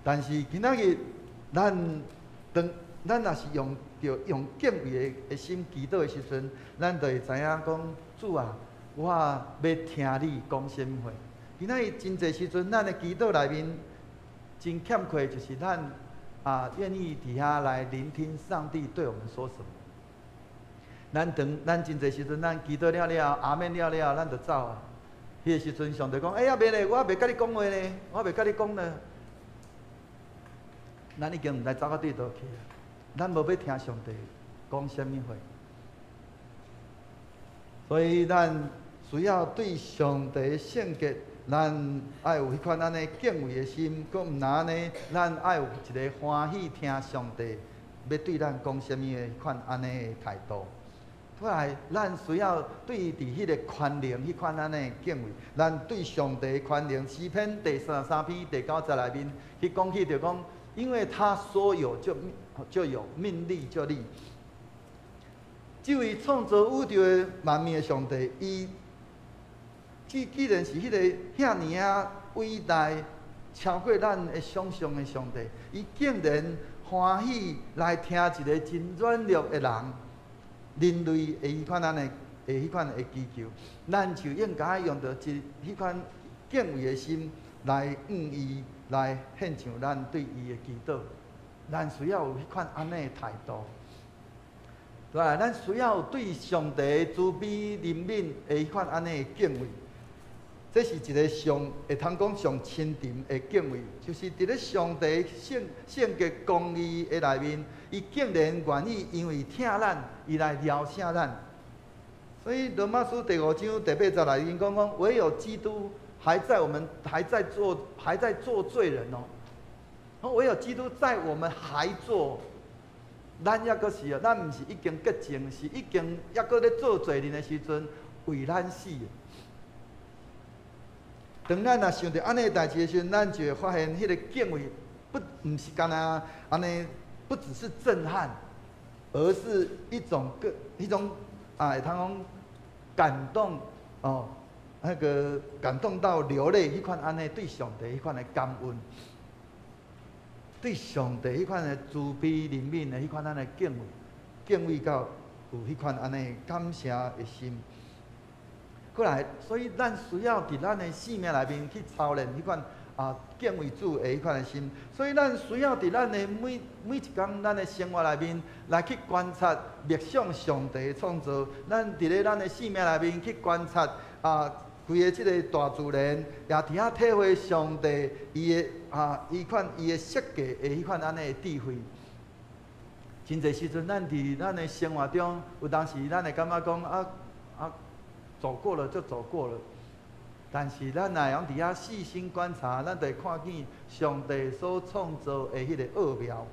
但是今仔日咱當咱若是用著用敬畏的心祈禱的時陣，咱就會知影講主啊，我欲聽你講啥物話。今仔日真濟時陣，咱的祈禱內面真欠缺，就是咱啊願意佇遐來聆聽上帝對我們說什麼。咱當咱真濟時陣，咱祈禱了了，阿們了了，咱就走啊。彼个時陣，上帝講：哎呀，袂咧，我袂佮你講話咧，我袂佮你講了。咱已經毋知走到佗佗去啊！咱無欲聽上帝講啥物話，所以咱需要對上帝聖潔，咱愛有彼款按呢敬畏的心，閣毋若按呢，咱愛有一个歡喜聽上帝欲對咱講啥物的彼款按呢的態度。過來，咱需要對佇彼个權能彼款按呢敬畏，咱對上帝權能，詩篇第33篇第9節內面去講起著講，因為他說有就有，命立就立。這位創造宇宙的萬物的上帝，伊既然是彼个遐爾仔偉大、超過咱的想象的上帝，伊竟然歡喜來聽一个真軟弱的人，人類的彼款按呢的彼款的祈求，咱就應該用著一彼款敬畏的心來向伊來獻上咱對伊的祈禱。咱需要有彼款按呢的態度，對吧？咱需要對上帝慈悲憐憫的彼款按呢的敬畏。這是一个上會通講上深沉的敬畏，就是佇咧上帝聖潔公義的內面，伊竟然願意因為疼咱，伊來饒赦咱。所以羅馬書第5章第8節內面講，唯有基督還在我們還在做罪人哦，唯有基督在我們還做，咱猶閣是哦，咱毋是已經潔淨，是已經猶閣咧做罪人的時陣，為咱死。當咱若想著按呢代誌的時陣，咱就會發現彼个敬畏不毋是干焦按呢，不只是震撼，而是一種個一種啊，會通講感動哦，那個感動到流淚，彼款按呢對上帝彼款的感恩，對上帝彼款的慈悲憐憫的彼款按呢敬畏，敬畏到有彼款按呢感謝的心。過來，所以咱需要佇咱的生命內面去操練彼款啊敬畏主的彼款的心。所以咱需要佇咱的每一工咱的生活內面來去觀察、默想上帝的創造。咱佇咧咱的生命內面去觀察啊，規个這个大自然，也佇遐體會上帝伊的啊，伊款伊的設計的彼款按呢的智慧。真濟時陣，咱佇咱的生活中，有當時咱會感覺講啊啊，走過了就走過了。但是咱若會用佇遐細心觀察，咱就會看見上帝所創造的彼個奧妙。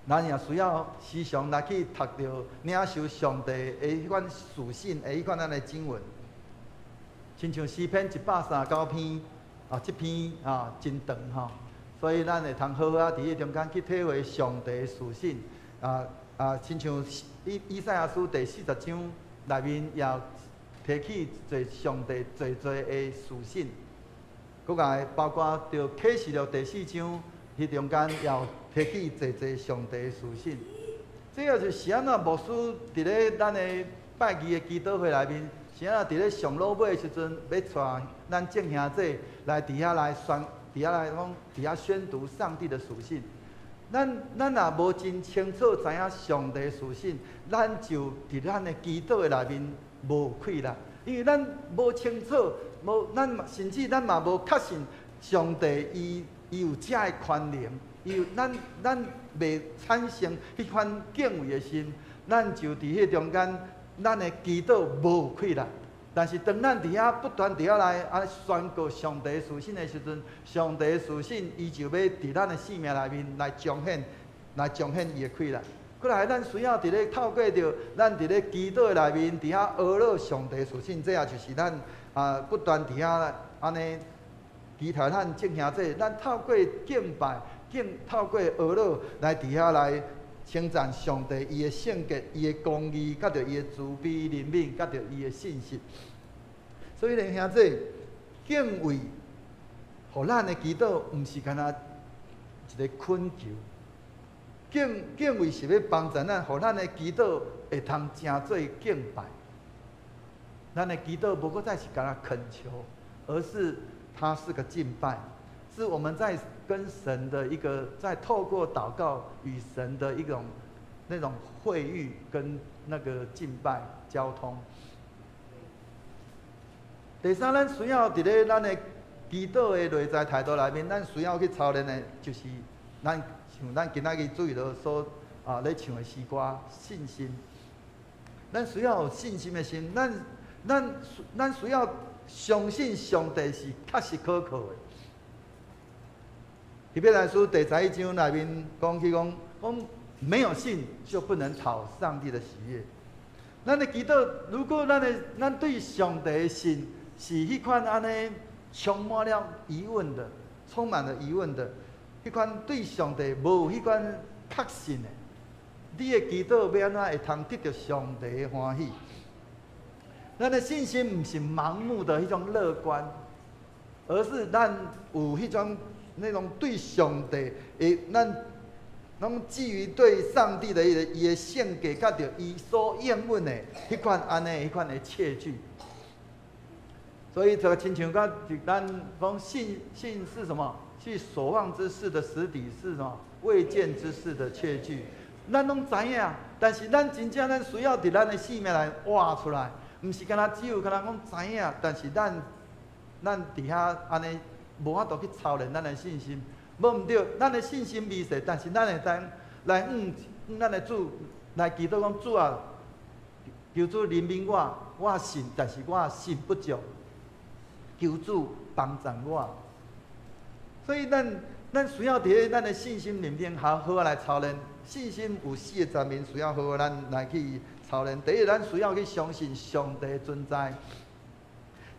咱也需要時常來去讀著、領受上帝的彼款屬性的彼款按呢經文。親像詩篇139篇，啊，這篇啊真長吼，所以咱會通好好啊佇彼中間去體會上帝的屬性。啊啊，親像以賽亞書第40章內面也提起濟上帝濟濟的屬性，閣來包括著啟示錄第4章，彼中間也有提起濟濟上帝的屬性。這個就是按怎牧師佇咧咱的拜二的祈禱會內面，是按怎佇咧上滷尾的時陣，欲帶咱眾兄弟來佇遐來宣，佇遐來講，佇遐宣讀上帝的屬性。咱若無真清楚知影上帝的屬性，咱就佇咱的祈禱的內面無氣力，因為咱無清楚，無咱甚至咱嘛無確信上帝伊有遮的權能，伊有咱袂產生彼款敬畏的心，咱就佇彼中間，咱的祈禱無氣力。但是當咱佇遐不斷佇遐來按呢宣告上帝屬性的時陣，上帝屬性伊就欲佇咱的生命內面來彰顯，來彰顯伊的氣力。過來，咱需要佇咧透過著咱佇咧祈禱的內面，佇遐學了上帝屬性，這也就是咱啊不斷佇遐按呢期待咱眾兄弟，咱透過敬拜、敬透過學了來佇遐來稱讚上帝伊的聖潔、伊的公義，佮著伊的慈悲、憐憫，佮著伊的信實。所以咧，兄弟，敬畏，予咱的祈禱，毋是干焦一個懇求。敬畏是欲幫助咱，予咱的祈禱會通成做敬拜。咱的祈禱無閣再是干焦懇求，而是它是個敬拜，是我們在跟神的一個，在透過禱告與神的一種那種會遇跟那個敬拜交通。第三，咱需要佇咧咱的祈禱的內在態度內面，咱需要去操練的，就是咱像咱今仔日注意到所啊咧唱的詩歌，信心。咱需要有信心的心，咱需要相信上帝是確實可靠的。希伯來書第11章內面講起講，講沒有信就不能討上帝的喜悅。咱的祈禱，如果咱對上帝的信是彼款按呢充滿了疑問的，充滿了疑問的，彼款對上帝無彼款確信的，你的祈禱欲按怎會通得著上帝的歡喜？咱的信心毋是盲目的彼種樂觀，而是咱有彼種那種對上帝的，咱攏基於對上帝的伊的性格，佮著伊所應允的彼款按呢彼款的確據。所以這個親像講，就咱講信信是什麼？是所望之事的實底，是什麼？未見之事的確據。咱攏知影，但是咱真正咱需要佇咱的生命來活出來，毋是干焦只有干焦講知影，但是咱佇遐按呢無法度去操練咱的信心。無毋對，咱的信心微細，但是咱會當來向咱的主來祈禱講主啊，求主憐憫我，我信，但是我信不足，求主幫助我。所以咱需要佇咧咱的信心裡面，好好來操練。信心有四個層面，需要好好咱來去操練。第一，咱需要去相信上帝的存在。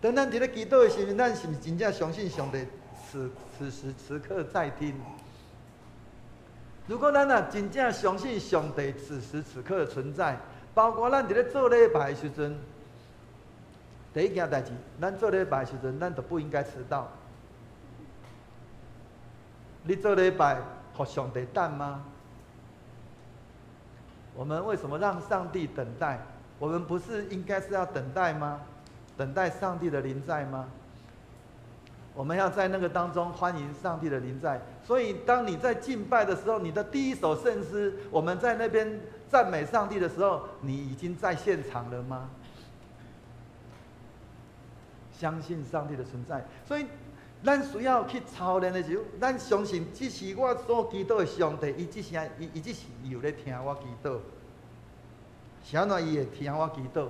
當咱佇咧祈禱的時陣，咱是毋是真正相信上帝此時此刻在聽？如果咱若真正相信上帝此時此刻的存在，包括咱佇咧做禮拜的時陣，第一件代誌，咱做禮拜的時陣，咱就不應該遲到。你做禮拜，予上帝等嗎？我們為什麼讓上帝等待？我們不是應該是要等待嗎？等待上帝的臨在嗎？我們要在那個當中歡迎上帝的臨在。所以，當你在敬拜的時候，你的第一首聖詩，我們在那邊讚美上帝的時候，你已經在現場了嗎？相信上帝的存在。所以，咱需要去操練的時候，咱相信這是我所祈禱的上帝，伊這聲，伊伊這是伊有咧聽我祈禱。是按怎伊會聽我祈禱？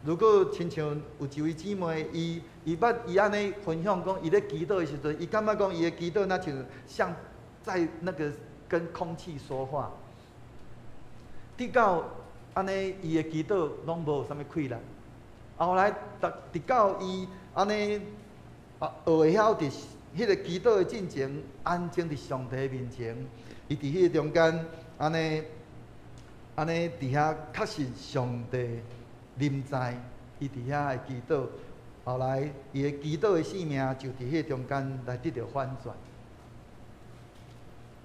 如果親像有一位姊妹，伊伊捌伊按呢分享講，伊咧祈禱的時陣，伊感覺講伊的祈禱若像像在那個跟空氣說話。直到按呢，伊的祈禱攏無啥物氣力。後來，直到伊按呢啊學會曉佇彼個祈禱的進前，安靜佇上帝面前，伊佇彼個中間按呢按呢佇遐確信上帝臨在，伊佇遐的祈禱。後來，伊的祈禱的生命就佇彼個中間來得著反轉。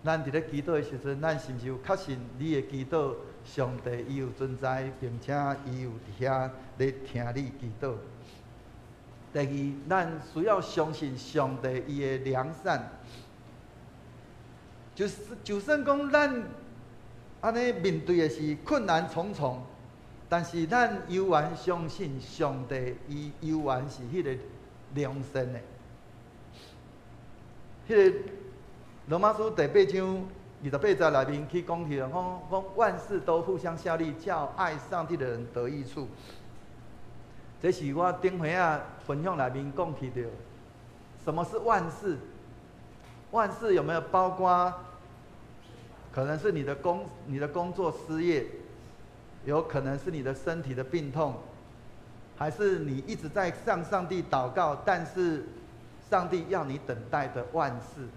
咱佇咧祈禱的時陣，咱是毋是有確信你的祈禱，上帝伊有存在，並且伊有佇遐咧聽你祈禱？第二，咱需要相信上帝伊的良善。就是就算講咱按呢面對的是困難重重，但是咱猶原相信上帝，伊猶原是彼個良善的。彼個羅馬書第八章28節內面去講起來，講講萬事都互相效力，叫愛上帝的人得益處。這是我頂回仔分享內面講起著。什麼是萬事？萬事有沒有包括？可能是你的工作失業，有可能是你的身體的病痛，還是你一直在向上帝禱告，但是上帝要你等待的萬事。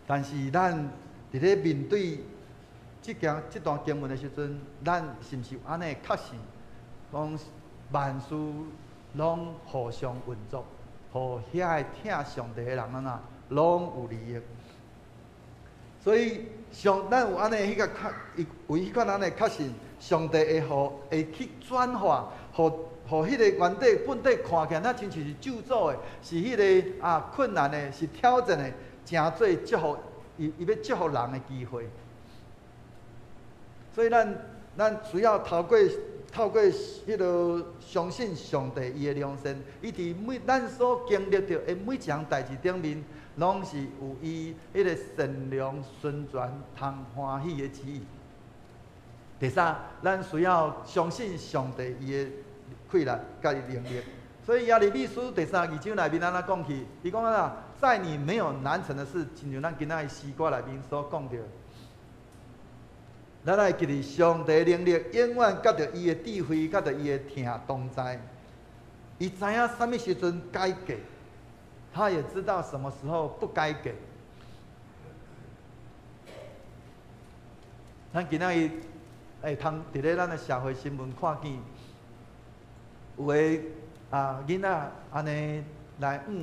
但是咱佇咧面對這件這段經文的時陣，咱是毋是按呢確信，講萬事攏互相運作，予遐個疼上帝的人按怎攏有利益。所以上咱有按呢彼個確，有彼款按呢確信，上帝會予會去轉化，予予彼個原底本底看起來，若親像是咒詛的，是彼個啊困難的，是挑戰的，成做祝福，伊伊欲祝福人的機會。所以咱咱需要透過彼個相信上帝伊的良善，伊佇每咱所經歷著的每一項代誌頂面，攏是有伊彼個善良、純全、通歡喜的旨意。第三，咱需要相信上帝伊的氣力佮伊能力。所以耶利米書第32章內面按怎講起？伊講啊，在你沒有難成的事，親像咱今仔的詩歌內面所講著。咱愛記得上帝能力永遠佮著伊的智慧，佮著伊的疼同在。伊知影啥物時陣該給，他也知道什麼時候不該給。咱今仔日會通佇咧咱的社會新聞看見，有的啊囡仔按呢來向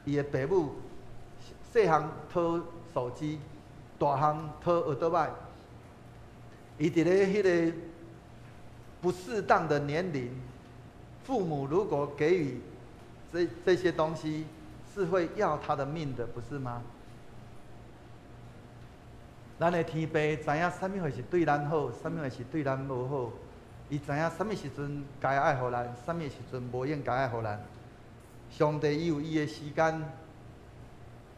伊的爸母細漢討手機，大漢討奧多擺。伊佇咧彼個不適當的年齡，父母如果給予這些東西，是會要他的命的，不是嗎？咱的天父知影啥物貨是對咱好，啥物貨是對咱無好。伊知影啥物時陣該愛予咱，啥物時陣無應該愛予咱。上帝伊有伊的時間，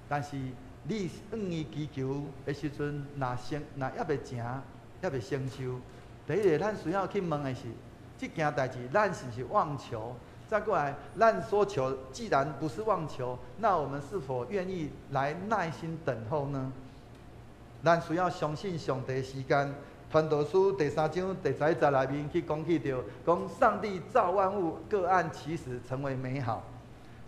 但是你向伊祈求的時陣，若成若猶未成，猶未成就。第一个，咱需要去問的是，這件代誌咱是毋是妄求？再過來，咱所求既然不是妄求，那我們是否願意來耐心等候呢？咱需要相信上帝時間。傳道書第三章第11節內面去講起著，講上帝造萬物，各按其時成為美好。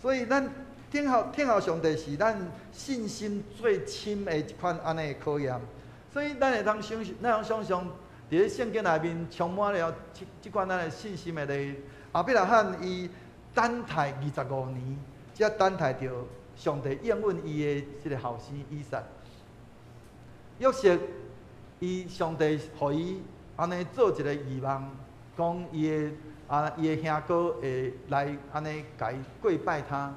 所以咱等候上帝是咱信心最深的一款按呢考驗。所以咱會當想，咱會想像佇咧聖經內面充滿了這這款咱的信心的例。亞伯拉罕伊等待25年，才等待著上帝應允伊的這个後生以撒。約瑟，伊上帝予伊按呢做一个異夢，講伊的啊伊的兄哥會來按呢共伊跪拜他，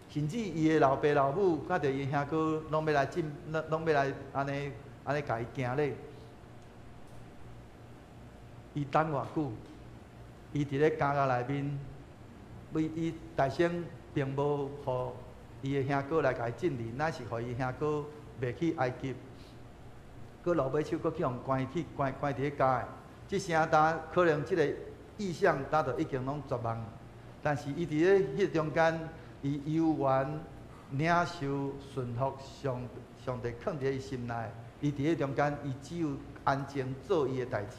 甚至伊的老爸老母佮著伊兄哥攏欲來進，攏欲來按呢按呢共伊行禮。伊等偌久？伊佇咧監獄內面，為伊大先並無予伊的兄哥來共伊進入，乃是予伊兄哥賣去埃及，閣落尾手閣去予關去關關佇咧監的。這聲呾可能這個異象，呾就已經攏絕望。但是伊佇咧彼個中間，伊猶原領受順服上上帝囥佇伊心內。伊佇咧中間，伊只有安靜做伊的代誌。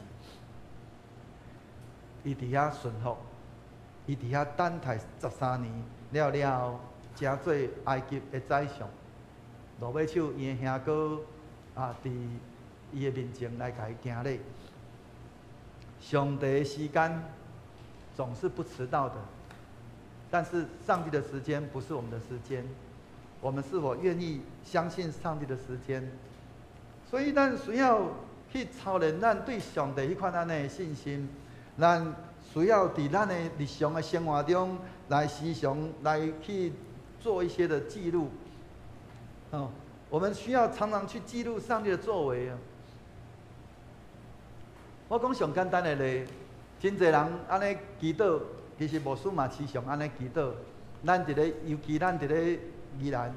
伊佇遐順服，伊佇遐等待13年了了後，成做埃及的宰相。落尾手，伊的兄哥啊，佇伊的面前來共伊行禮。上帝的時間總是不遲到的，但是上帝的時間不是我們的時間。我們是否願意相信上帝的時間？所以，咱需要去操練咱對上帝彼款按呢的信心。咱需要佇咱的日常的生活中來時常來去做一些的記錄。哦，我們需要常常去記錄上帝的作為啊。我講上簡單的例，真濟人按呢祈禱，其實牧師嘛時常按呢祈禱。咱佇咧，尤其咱佇咧宜蘭，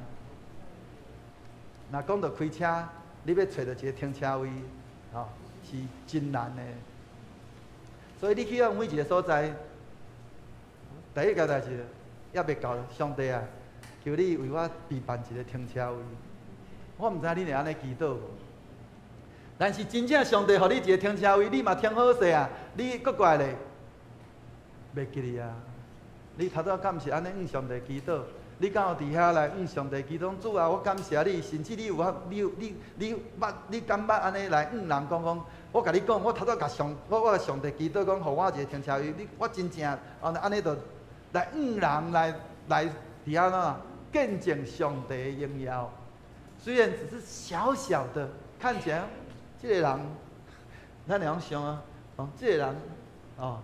若講到開車，你欲揣著一個停車位，吼，是真難的。所以你去到每一個所在，第一個代誌猶未到，上帝啊，求你為我備辦一個停車位。我毋知你會按呢祈禱無？但是真正上帝予你一個停車位，你嘛停好勢啊！你閣怪咧，袂記哩啊！你頭拄敢毋是按呢向上帝祈禱？你敢有佇遐來向上帝祈禱？主啊，我感謝你，甚至你有法，你有你你捌，你敢捌按呢來向人講講？我共你講，我頭拄共上，我我上帝祈禱講，予我一個停車位，你我真正按按呢就來向人來來佇遐怎見證上帝的榮耀。雖然只是小小的，看起來這個人，咱會曉想啊，哦，這個人，哦，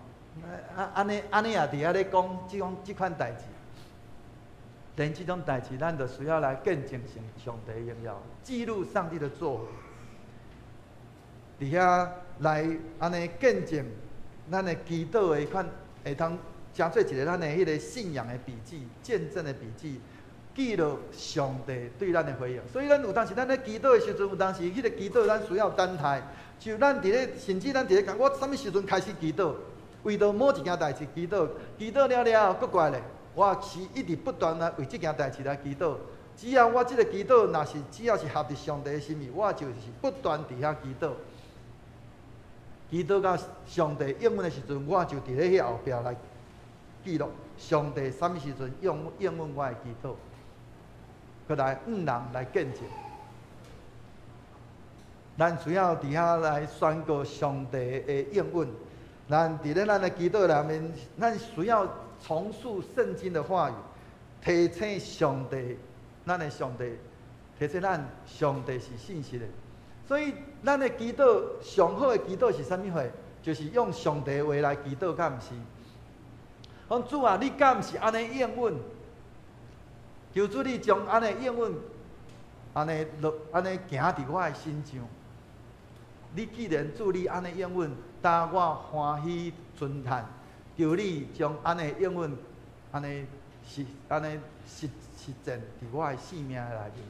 啊按呢按呢也佇遐咧講這種這款代誌。連這種代誌，咱就需要來見證上上帝的榮耀，記錄上帝的作為。佇遐來按呢見證咱的祈禱的款，會通成做一個咱的彼個信仰的筆記、見證的筆記，記錄上帝對咱的回應。所以咱有當時咱咧祈禱的時陣，有當時彼個祈禱咱需要等待。就咱佇咧，甚至咱佇咧講，我啥物時陣開始祈禱？為著某一件代誌祈禱，祈禱了了後，閣過來咧。我是一直不斷來為這件代誌來祈禱。只要我這個祈禱，若是只要是合佇上帝的心意，我就是不斷佇遐祈禱。祈禱到上帝應允的時陣，我就佇咧彼後壁來記錄上帝啥物時陣應應允我的祈禱，閣來向人來見證。咱需要佇遐來宣告上帝的應允。咱佇咧咱的祈禱內面，咱需要重述聖經的話語，提醒上帝，咱的上帝，提醒咱上帝是信實的。所以，咱的祈禱上好的祈禱是啥物貨？就是用上帝的話來祈禱，敢毋是？講主啊，你敢毋是按呢應允？求主你將按呢應允，按呢落，按呢行佇我的身上。你既然主你按呢應允，當我歡喜尊嘆。求你將按呢應允，按呢實，按呢實實踐佇我的生命內面。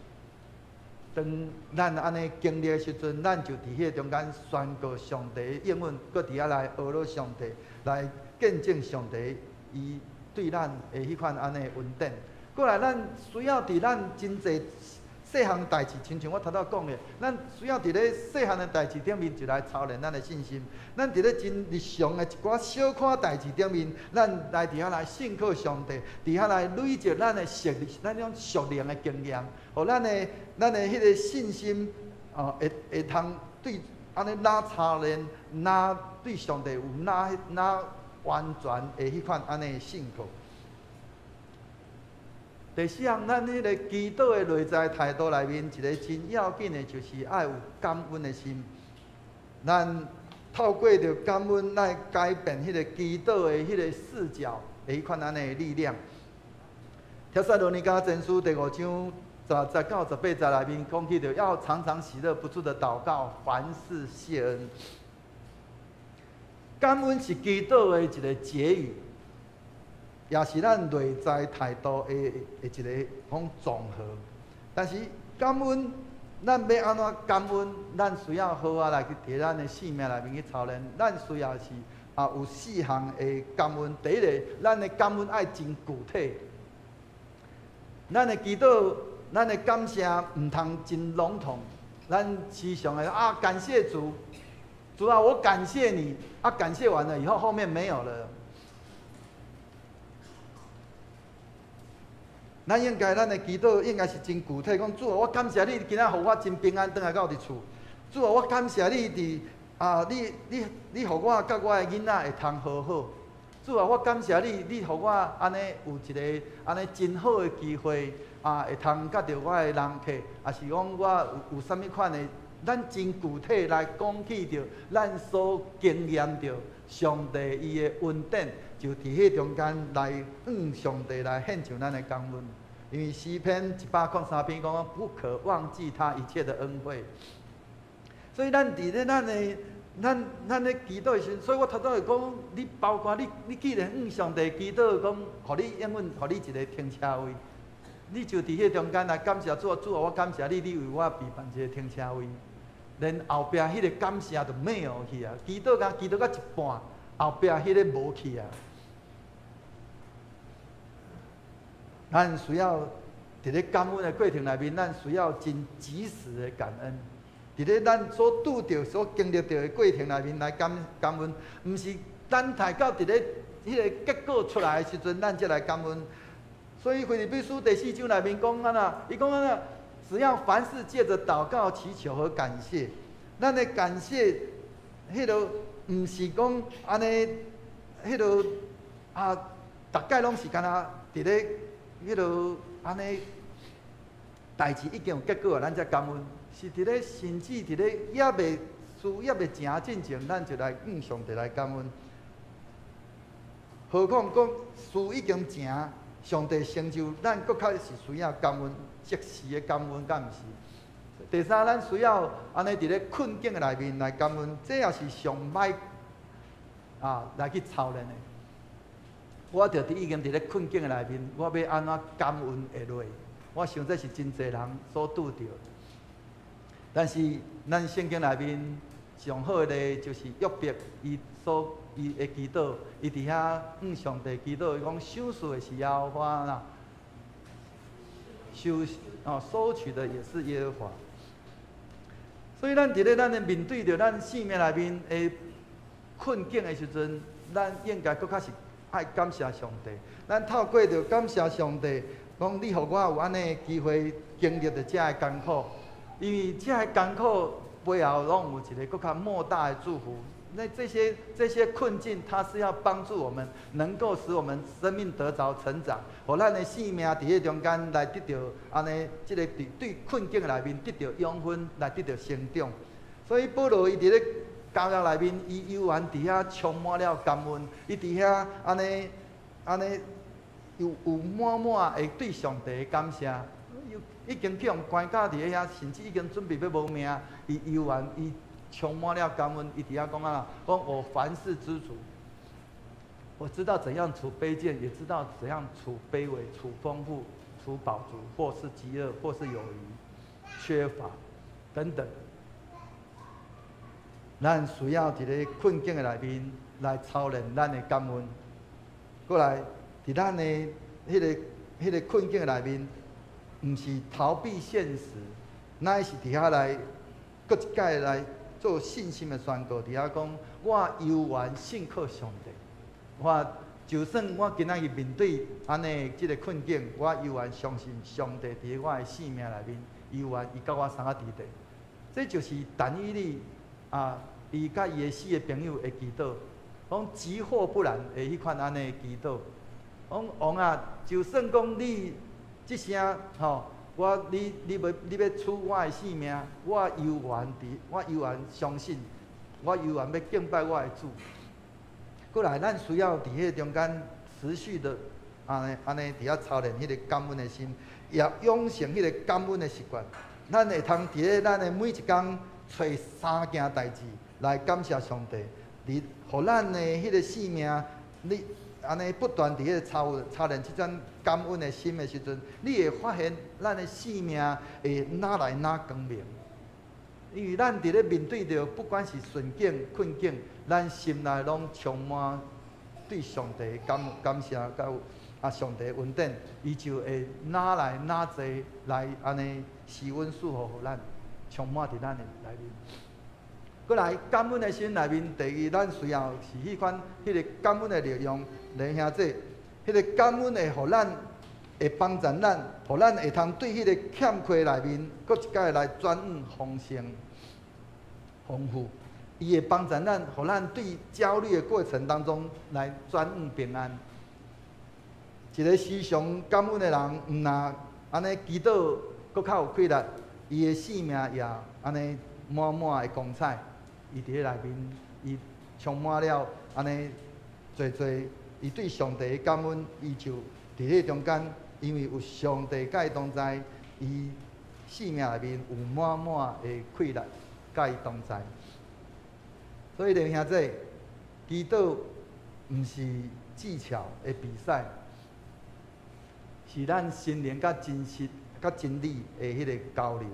當咱按呢經歷的時陣，咱就佇彼個中間宣告上帝的應允，閣佇遐來學了上帝，來見證上帝伊對咱的彼款按呢恩典。過來，咱需要佇咱真濟細項代誌，親像我頭拄講的，咱需要佇咧細項的代誌頂面就來操練咱的信心。咱佇咧真日常的一寡小可代誌頂面，咱來佇遐來信靠上帝，佇遐來累積咱的屬，咱種屬靈的經驗，予咱的咱的彼個信心，哦，會會通對按呢若操練，若對上帝有若若完全的彼款按呢信靠。第四項，咱彼個祈禱的內在態度內面，一個真要緊的，就是愛有感恩的心。咱透過著感恩來改變彼個祈禱的彼個視角的彼款按呢的力量。帖撒羅尼迦前書第五章10節到18節內面講起著，要常常喜樂，不住的禱告，凡事謝恩。感恩是祈禱的一個結語，也是咱內在態度的一個講綜合。但是感恩，咱欲按怎感恩？咱需要好好來去佇咱的生命內面去操練。咱需要是有四項的感恩。第一个，咱的感恩愛真具體。咱的祈禱，咱的感謝毋通真籠統。咱時常會感謝主，主啊，我感謝你啊！感謝完了以後，後面沒有了。咱應該，咱的祈禱應該是真具體，講主啊，我感謝你，今仔予我真平安，轉來到佇厝。主啊，我感謝你佇啊，你予我佮我的囡仔會通和好。主啊，我感謝你，你予我按呢有一个按呢真好的機會啊，會通佮著我的人客，抑是講我有啥物款的，咱真具體來講起著，咱所經驗著上帝伊的恩典，就佇彼中間來向上帝來獻上咱的感恩。因為詩篇103篇講，不可忘記他一切的恩惠。所以咱佇咧咱的。咱咧祈禱的時陣，所以我頭拄會講，你包括你，你既然向上帝祈禱，講，予你永遠予你一個停車位，你就佇彼中間來感謝主啊，主啊，我感謝你，你為我備辦一個停車位。連後壁彼個感謝就沒有去啊，祈禱甲祈禱到一半，後壁彼个無去啊。咱需要佇咧感恩的過程內面，咱需要真及時的感恩。佇咧咱所拄著、所經歷著的過程內面來感恩，毋是等待到佇咧彼个結果出來的時陣，咱才來感恩。所以腓立比書第四章內面講按怎，伊講按怎，只要凡事借著禱告、祈求和感謝，咱的感謝，彼个毋是講按呢，彼个啊，逐擺攏是敢若佇咧彼个按呢，代誌已經有結果，咱才感恩。是佇咧，甚至佇咧猶未事猶未成進前，咱就來向上帝來感恩。何況講事已經成，上帝成就，咱閣較是需要感恩，即時的感恩，敢毋是？第三，咱需要按呢佇咧困境的內面來感恩，這也是上歹啊來去操練的。我著佇已經佇咧困境的內面，我欲按怎感恩會落？我想這是真濟人所拄著。但是，咱聖經內面上好的例就是約伯，伊所伊的祈禱，伊佇遐向上帝祈禱，伊講賞賜的是耶和華啦，收哦收取的也是耶和華。所以，咱佇咧咱的面對著咱生命內面的困境的時陣，咱應該閣較是愛感謝上帝。咱透過著感謝上帝，講你予我有按呢的機會經歷著遮的艱苦。因為這个艱苦背後，攏有一个閣較莫大的祝福。那這些困境，它是要幫助我們，能夠使我們生命得著成長，予咱的生命佇彼中間來得著按呢，這个對困境內面得著養分，來得著成長。所以保羅伊佇咧監獄內面，伊猶原佇遐充滿了感恩，伊佇遐按呢按呢有滿滿的對上帝的感謝。已經去予關到佇遐，甚至已經準備欲無命，伊猶原伊充滿了感恩，伊佇遐講啊，講我凡事知足，我知道怎樣處卑賤，也知道怎樣處卑微、處豐富、處飽足，或是飢餓，或是有餘、缺乏等等。咱需要佇咧困境的內面來操練咱的感恩。過來，佇咱的彼个困境的內面。毋是逃避現實，乃是佇遐來，閣一擺來做信心的宣告。佇遐講，我猶原信靠上帝。我就算我今仔日面對按呢這个困境，我猶原相信上帝佇我的生命內面，猶原伊佮我相佮佇咧。這就是但以理啊，伊佮伊的四个朋友的祈禱，講即或不然的彼款按呢祈禱。講王啊，就算講你。這聲吼，我你你欲取我的性命，我猶原佇，我猶原相信，我猶原欲敬拜我的主。過來，咱需要佇彼個中間持續的按呢按呢佇遐操練彼个感恩的心，也養成彼个感恩的習慣。咱會通佇咧咱的每一工揣三件代誌來感謝上帝。伫予咱的彼个生命，你按呢不斷佇彼个操操練這種感恩的心的時陣，你會發現咱的生命會愈來愈光明。因為咱佇咧面對著不管是順境困境，咱心內攏充滿對上帝感感謝，佮啊上帝恩典，伊就會愈來愈濟來按呢施恩賜福予咱，充滿佇咱的內面。閣來感恩的心內面，第二咱需要是彼款彼个感恩的力量。弟兄姊，彼个感恩會予咱會幫助咱，予咱會通對彼個欠缺內面，閣一擺來轉向豐盛、豐富。伊會幫助咱，予咱對焦慮的過程當中來轉向平安。一個時常感恩的人，毋若按呢祈禱，閣較有氣力，伊的生命也按呢滿滿的光彩。伊佇咧內面，伊充滿了按呢濟濟，伊對上帝的感恩，伊就佇咧中間，因為有上帝佮伊同在，伊生命內面有滿滿的氣力佮伊同在。所以，弟兄姊，祈禱毋是技巧的比賽，是咱心靈佮真實、佮真理的彼个交流。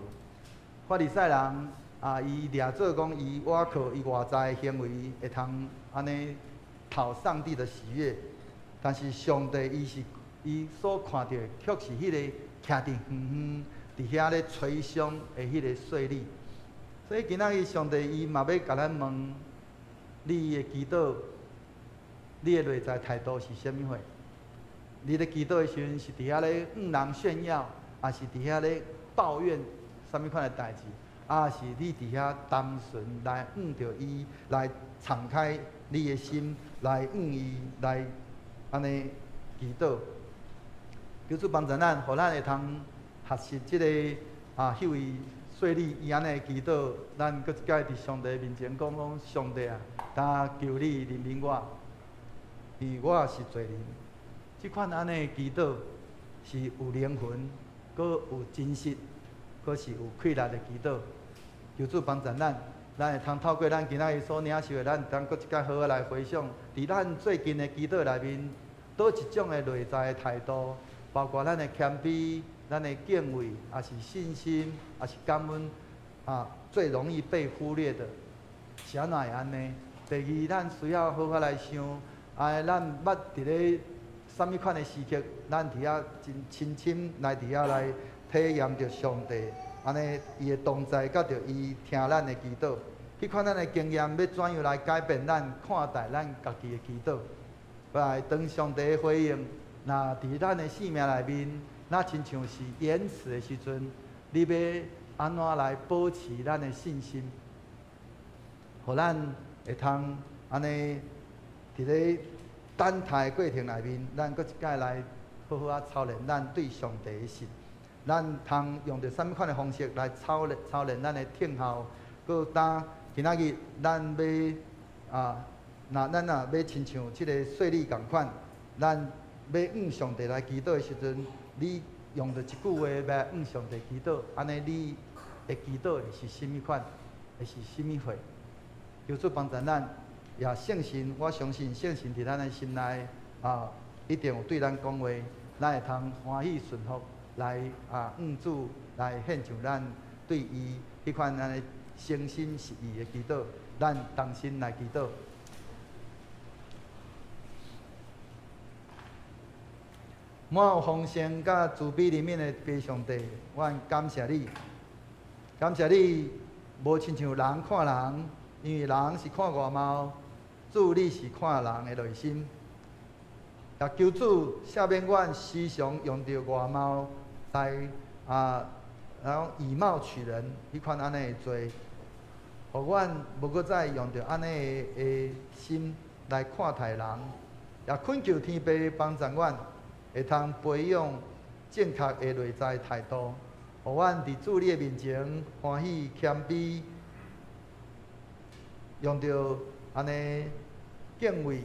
法利賽人啊，伊掠做講伊倚靠伊外在的行為會通按呢討上帝的喜悅，但是上帝伊是伊所看著的，卻是彼個徛佇遠遠佇遐咧吹傷的彼個稅吏。所以今仔日上帝伊嘛欲共咱問：你的祈禱，你的內在態度是啥物貨？你咧祈禱的時陣是佇遐咧向人炫耀，抑是佇遐咧抱怨啥物款的代誌？抑是你佇遐單純來向著伊來敞開你的心，來向伊來按呢祈禱？求主幫助咱，予咱會通學習這个啊，彼位稅吏伊按呢祈禱，咱閣一擺佇上帝面前講講，上帝啊，但求你憐憫我，因為我是罪人。這款按呢祈禱是有靈魂，閣有真實，閣是有氣力的祈禱。求主幫助咱，咱會通透過咱今仔日所領受的，咱會通閣一擺好好來回想，佇咱最近的祈禱內面，佗一種的內在的態度，包括咱的謙卑、咱的敬畏，抑是信心，抑是感恩，啊，最容易被忽略的，是按怎會按呢？第二，咱需要好好來想，啊，咱捌佇咧啥物款的時刻，咱佇遐真深深來佇遐來體驗著上帝，按呢伊的同在，佮著伊聽咱的祈禱。彼款咱的經驗欲怎樣來改變咱看待咱家己的祈禱？來，當上帝的回應，若佇咱的生命內面，若親像是延遲的時陣，你欲按怎來保持咱的信心？予咱會通按呢佇咧等待的過程內面，咱閣一擺來好好仔操練咱對上帝的信。咱通用著啥物款的方式來操練操練咱的聽候？閣當今仔日咱欲啊，若咱若欲親像這个稅吏仝款，咱欲向上帝來祈禱的時陣，你用著一句話來向上帝祈禱，按呢你的祈禱會是啥物款？會是啥物貨？求主幫助咱，也聖神，我相信聖神佇咱的心內啊，一定有對咱講話，咱會通歡喜順服來啊，向主來獻上咱對伊彼款按呢誠心實意的祈禱，咱同心來祈禱。滿有豐盛佮慈悲憐憫的父上帝，阮感謝你，感謝你無親像人看人，因為人是看外貌，主你是看人的內心。也求主赦免阮時常用著外貌來啊，然後以貌取人，彼款按呢的罪，予阮無閣再用著按呢的心來看待人。也懇求天父幫助阮，會通培養正確的內在態度，予阮佇主你的面前歡喜謙卑，用著按呢敬畏、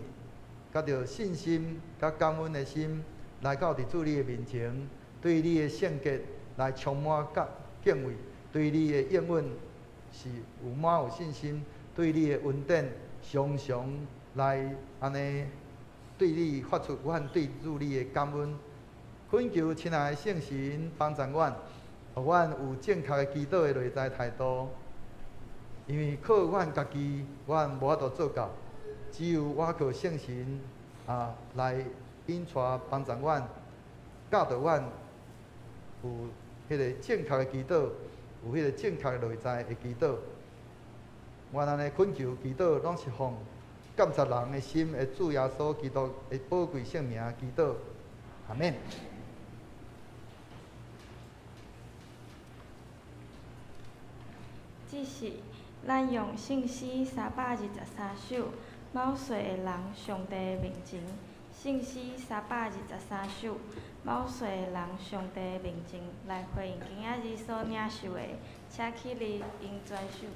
佮著信心、佮感恩的心來到佇主你的面前，對你的聖潔來充滿佮敬畏，對你的應允是有滿有信心，對你的恩典常常來按呢對你發出阮對主你的感恩。懇求親愛的聖神幫助阮，予阮有正確的祈禱的內在態度。因為靠阮家己，阮無法度做到，只有倚靠聖神啊來引帶幫助阮，教導阮有彼个正確的祈禱，有彼个正確的內在的祈禱。阮按呢懇求祈禱，攏是奉感謝人的心的主耶穌基督的寶貴聖名祈禱，阿們。這是咱用聖詩323首，某歲的人上帝面前，聖詩323首，某歲的人上帝面前來回應今仔日所領受的，請起立用轉手。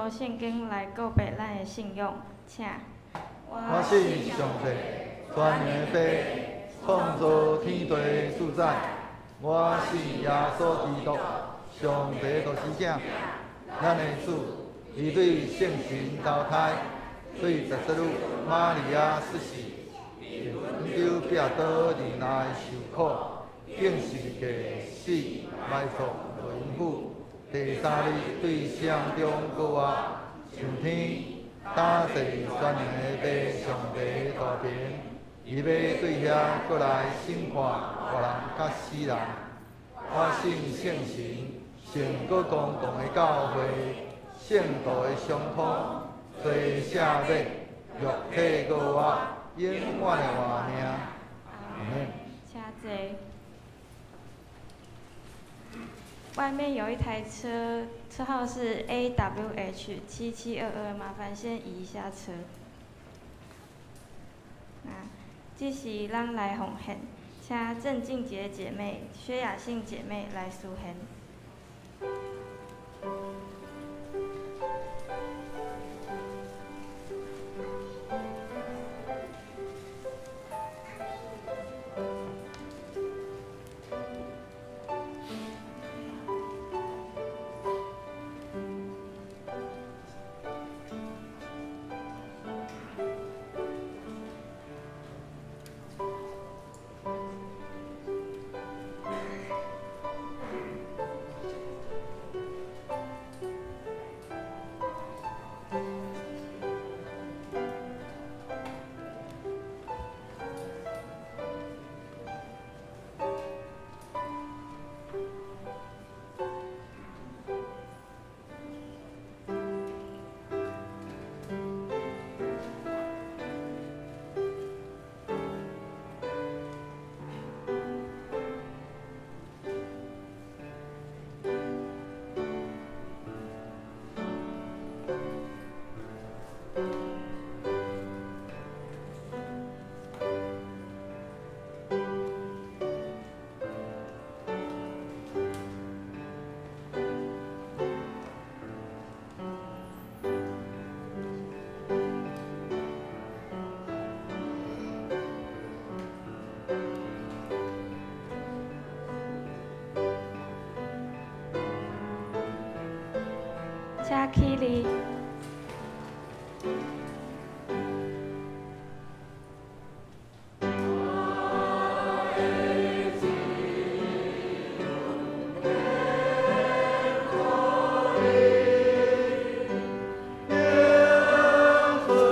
聖經來告白咱的信仰，請。我信上帝，全能的父，創造天地的主宰。我信耶穌基督，上帝獨生子，咱的主，伊對聖神投胎，對十四女瑪利亞出世，佇本丟彼拉多年來受苦，釘十字架死，埋葬落陰府。第三日對死人中復活，上天，担坐全能的父上帝大爿，伊欲對遐閣來審判活人佮死人。我信聖神，聖閣公共的教會，聖徒的相通，罪赦免，肉體復活，永遠的活命。阿們。請坐。外面有一台車，車號是 AWH 7722，麻煩先移一下車。啊，這是咱來奉獻，請鄭靜潔姐妹、薛雅信姐妹來司獻。請起立。请坐。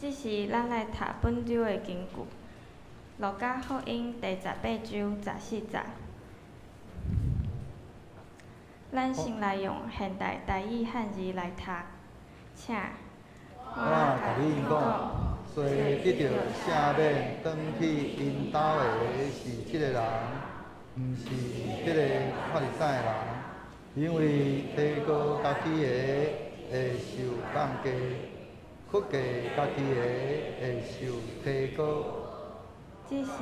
这时，咱来读本周的经句，《路加福音》第18章14节。咱先来用现代台语汉字来读，请。我共恁讲，做得著赦免转去𪜶兜的是这个人，毋是彼个法利赛人，因为提高家己的会受降低，屈低家己的会受提高。这是。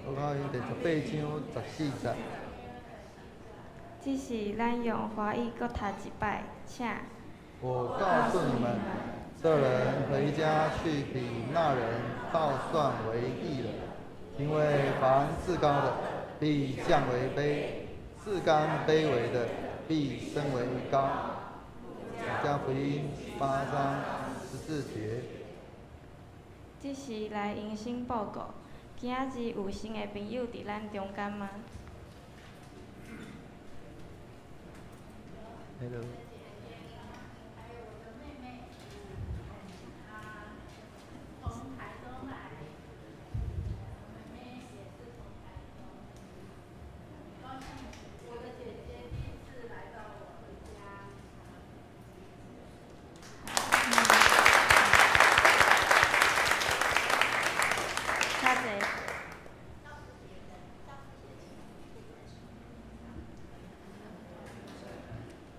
路加福音第18章14节。这是咱用华语阁读一摆，请。我告诉你們，這人回家去比那人倒算為義了，因為凡自高的，必降為卑；自甘卑微的，必升為高。路加福音8章14節。這是來迎新報告。今仔日有新的朋友佇咱中間嗎？Hello。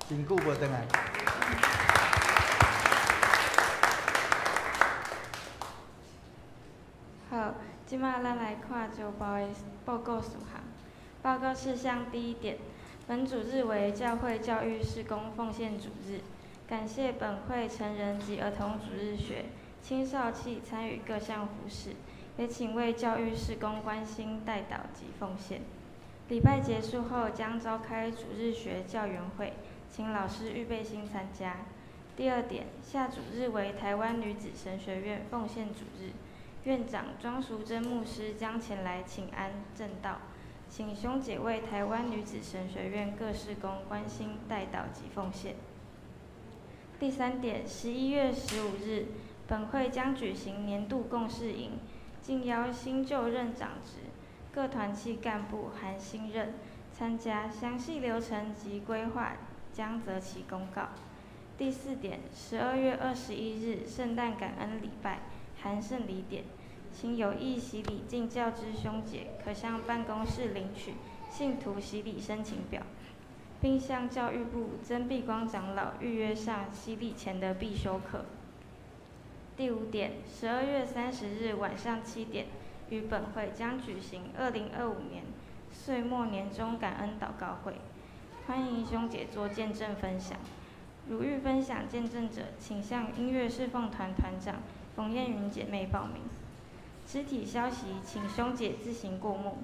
真久无转来。好，这马咱来看周报的报告事项。报告事项第一点，本主日为教会教育事工奉献主日，感谢本会成人及儿童主日学、青少契参与各项服事，也请为教育事工关心代祷及奉献。礼拜结束后将召开主日学教员会，请老师预备心参加。第二点，下主日为台湾女子神学院奉献主日，院长庄淑珍牧师将前来请安证道，请兄姐为台湾女子神学院各事工关心代祷及奉献。第三点，11月15日，本会将举行年度共事营，敬邀新就任长职、各团契干部含新任参加，详细流程及规划将择期公告。第四点，12月21日圣诞感恩礼拜含圣礼典，请有意洗礼进教之兄姐，可向办公室领取信徒洗礼申请表，并向教育部曾碧光长老预约上洗礼前的必修课。第五点，12月30日晚上7点，于本会将举行2025年岁末年终感恩祷告会，欢迎兄姐做见证分享。如欲分享见证者，请向音乐侍奉团团长冯燕云姐妹报名。肢体消息，请兄姐自行过目。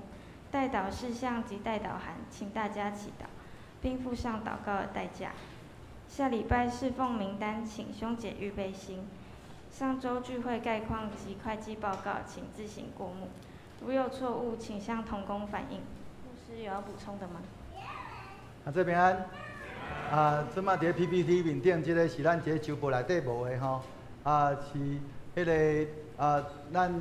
代祷事项及代祷函，请大家祈祷，并附上祷告的代价。下礼拜侍奉名单，请兄姐预备心。上周聚会概况及会计报告，请自行过目。如有错误，请向同工反映。牧师有要补充的吗？啊，这边安。啊，这马伫咧 PPT 面顶，这个是咱这个周报内底无的吼。啊，是彼个啊，咱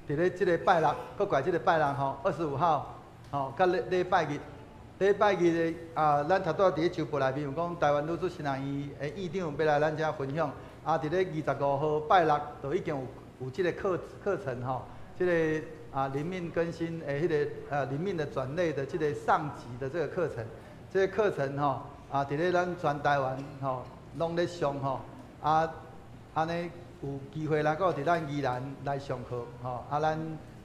伫咧這个拜六，閣過來這个拜六吼，25號，吼，佮禮禮拜日，禮拜日的啊，咱頭拄仔佇咧周報內面有講，台灣女子神學院的院長欲來咱遮分享。啊，佇咧25號拜六，就已經有這个課程吼，這个啊靈命更新的彼个靈命的轉類的這个上級的這个課程，這个課程吼啊，佇咧咱全台灣吼攏咧上吼，啊，按呢有機會來到佇咱宜蘭來上課吼，啊，咱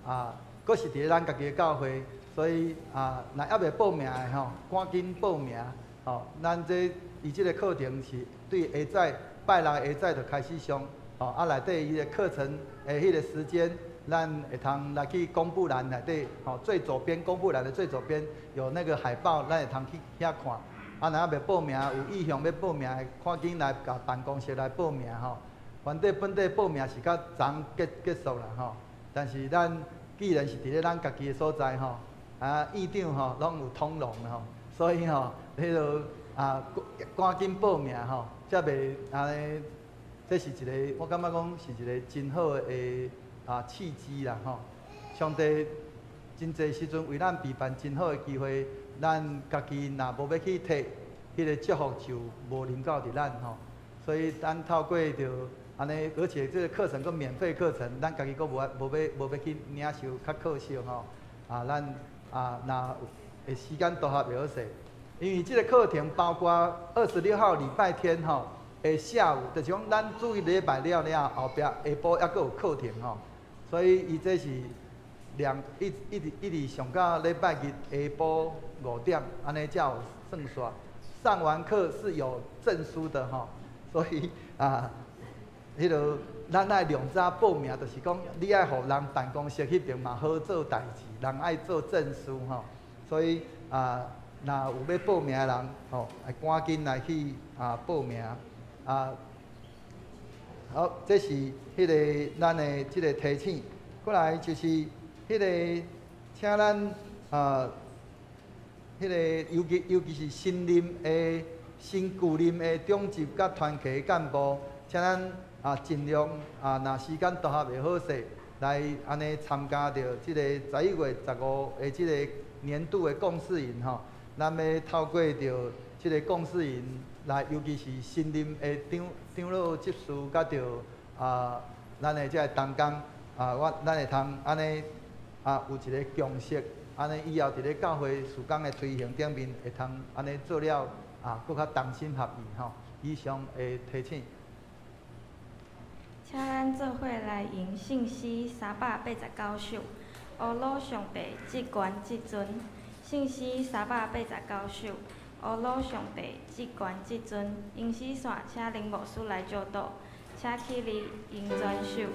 啊，閣是佇咧咱家己的教會，所以啊，若猶未報名的吼，趕緊報名吼，咱這伊這个課程是對下早拜六下早就開始上，吼，啊，內底伊的課程的彼個時間，咱會通來去公布欄內底，吼，最左邊公布欄的最左邊有那個海報，咱會通去遐看。啊，若猶未報名，有意向欲報名的，趕緊來共辦公室來報名吼。反正本地報名是較早結束啦吼，但是咱既然是佇咧咱家己的所在吼，啊，院長吼攏有通融吼，所以吼，彼落啊，趕緊報名吼，才袂按呢。這是一个，我感覺講是一个真好的啊契機啦吼。上帝真濟時陣為咱備辦真好的機會，咱家己若無欲去提，彼个祝福就無臨到佇咱吼。所以咱透過著按呢，而且這个課程閣免費課程，咱家己閣無欲去領受，較可惜吼。啊，咱啊，若有時間都合會好勢，因為這个課程包括26號禮拜天吼的下午，就是講咱主日禮拜了了後壁下晡猶閣有課程吼，所以伊這是兩一一直一直上到禮拜日下晡5點，按呢才有算煞。上完課是有證書的吼，所以啊，彼落咱愛量早報名，就是講你愛予人辦公室彼邊嘛好做代誌，人愛做證書吼，所以啊，若有欲報名的人吼，愛趕緊來去啊報名啊。好，這是彼个咱的這个提醒。過來就是彼个，請咱啊，彼个尤其是新任的新舊任的長執佮團契幹部，請咱啊盡量啊，若時間都合會好勢，來按呢參加著這個11月15的這个年度的共事營吼。咱欲透過著這个共事營來，尤其是新任的長老執事佮著啊，咱的這个同工啊，咱會通按呢啊有一个共識，按呢以後佇咧教會事工的推行頂面，會通按呢做了啊，閣較同心合意吼。以上的提醒。請咱做伙來吟聖詩389首，阿魯上帝至懸至尊。聖詩389首，阿魯上帝至懸至尊。吟詩線，請林牧師來教導，請起立吟全首。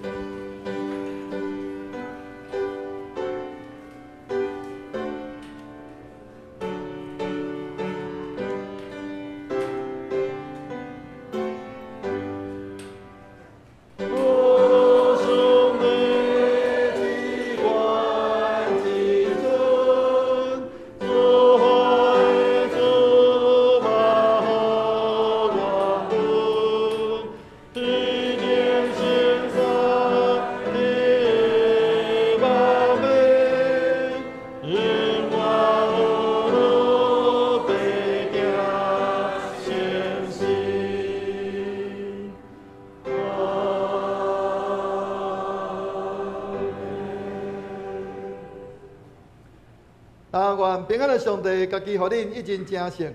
平安的上帝，家己予恁一人成聖，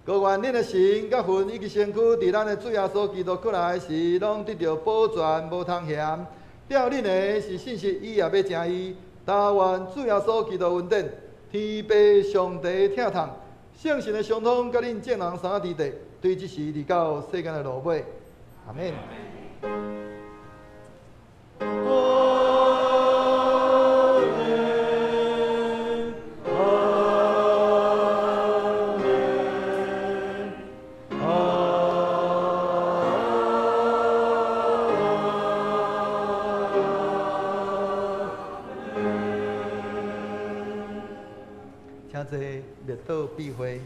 閣願恁的神佮魂以及身軀，佇咱的主耶穌基督過來時，攏得著保全，無通嫌。吊恁的是信實，伊也欲成義。但願主耶穌基督恩典，天父上帝疼痛，聖神的相通，佮恁眾人三伫地，對這時直到世間的落尾。阿們。請坐，列倒闭會。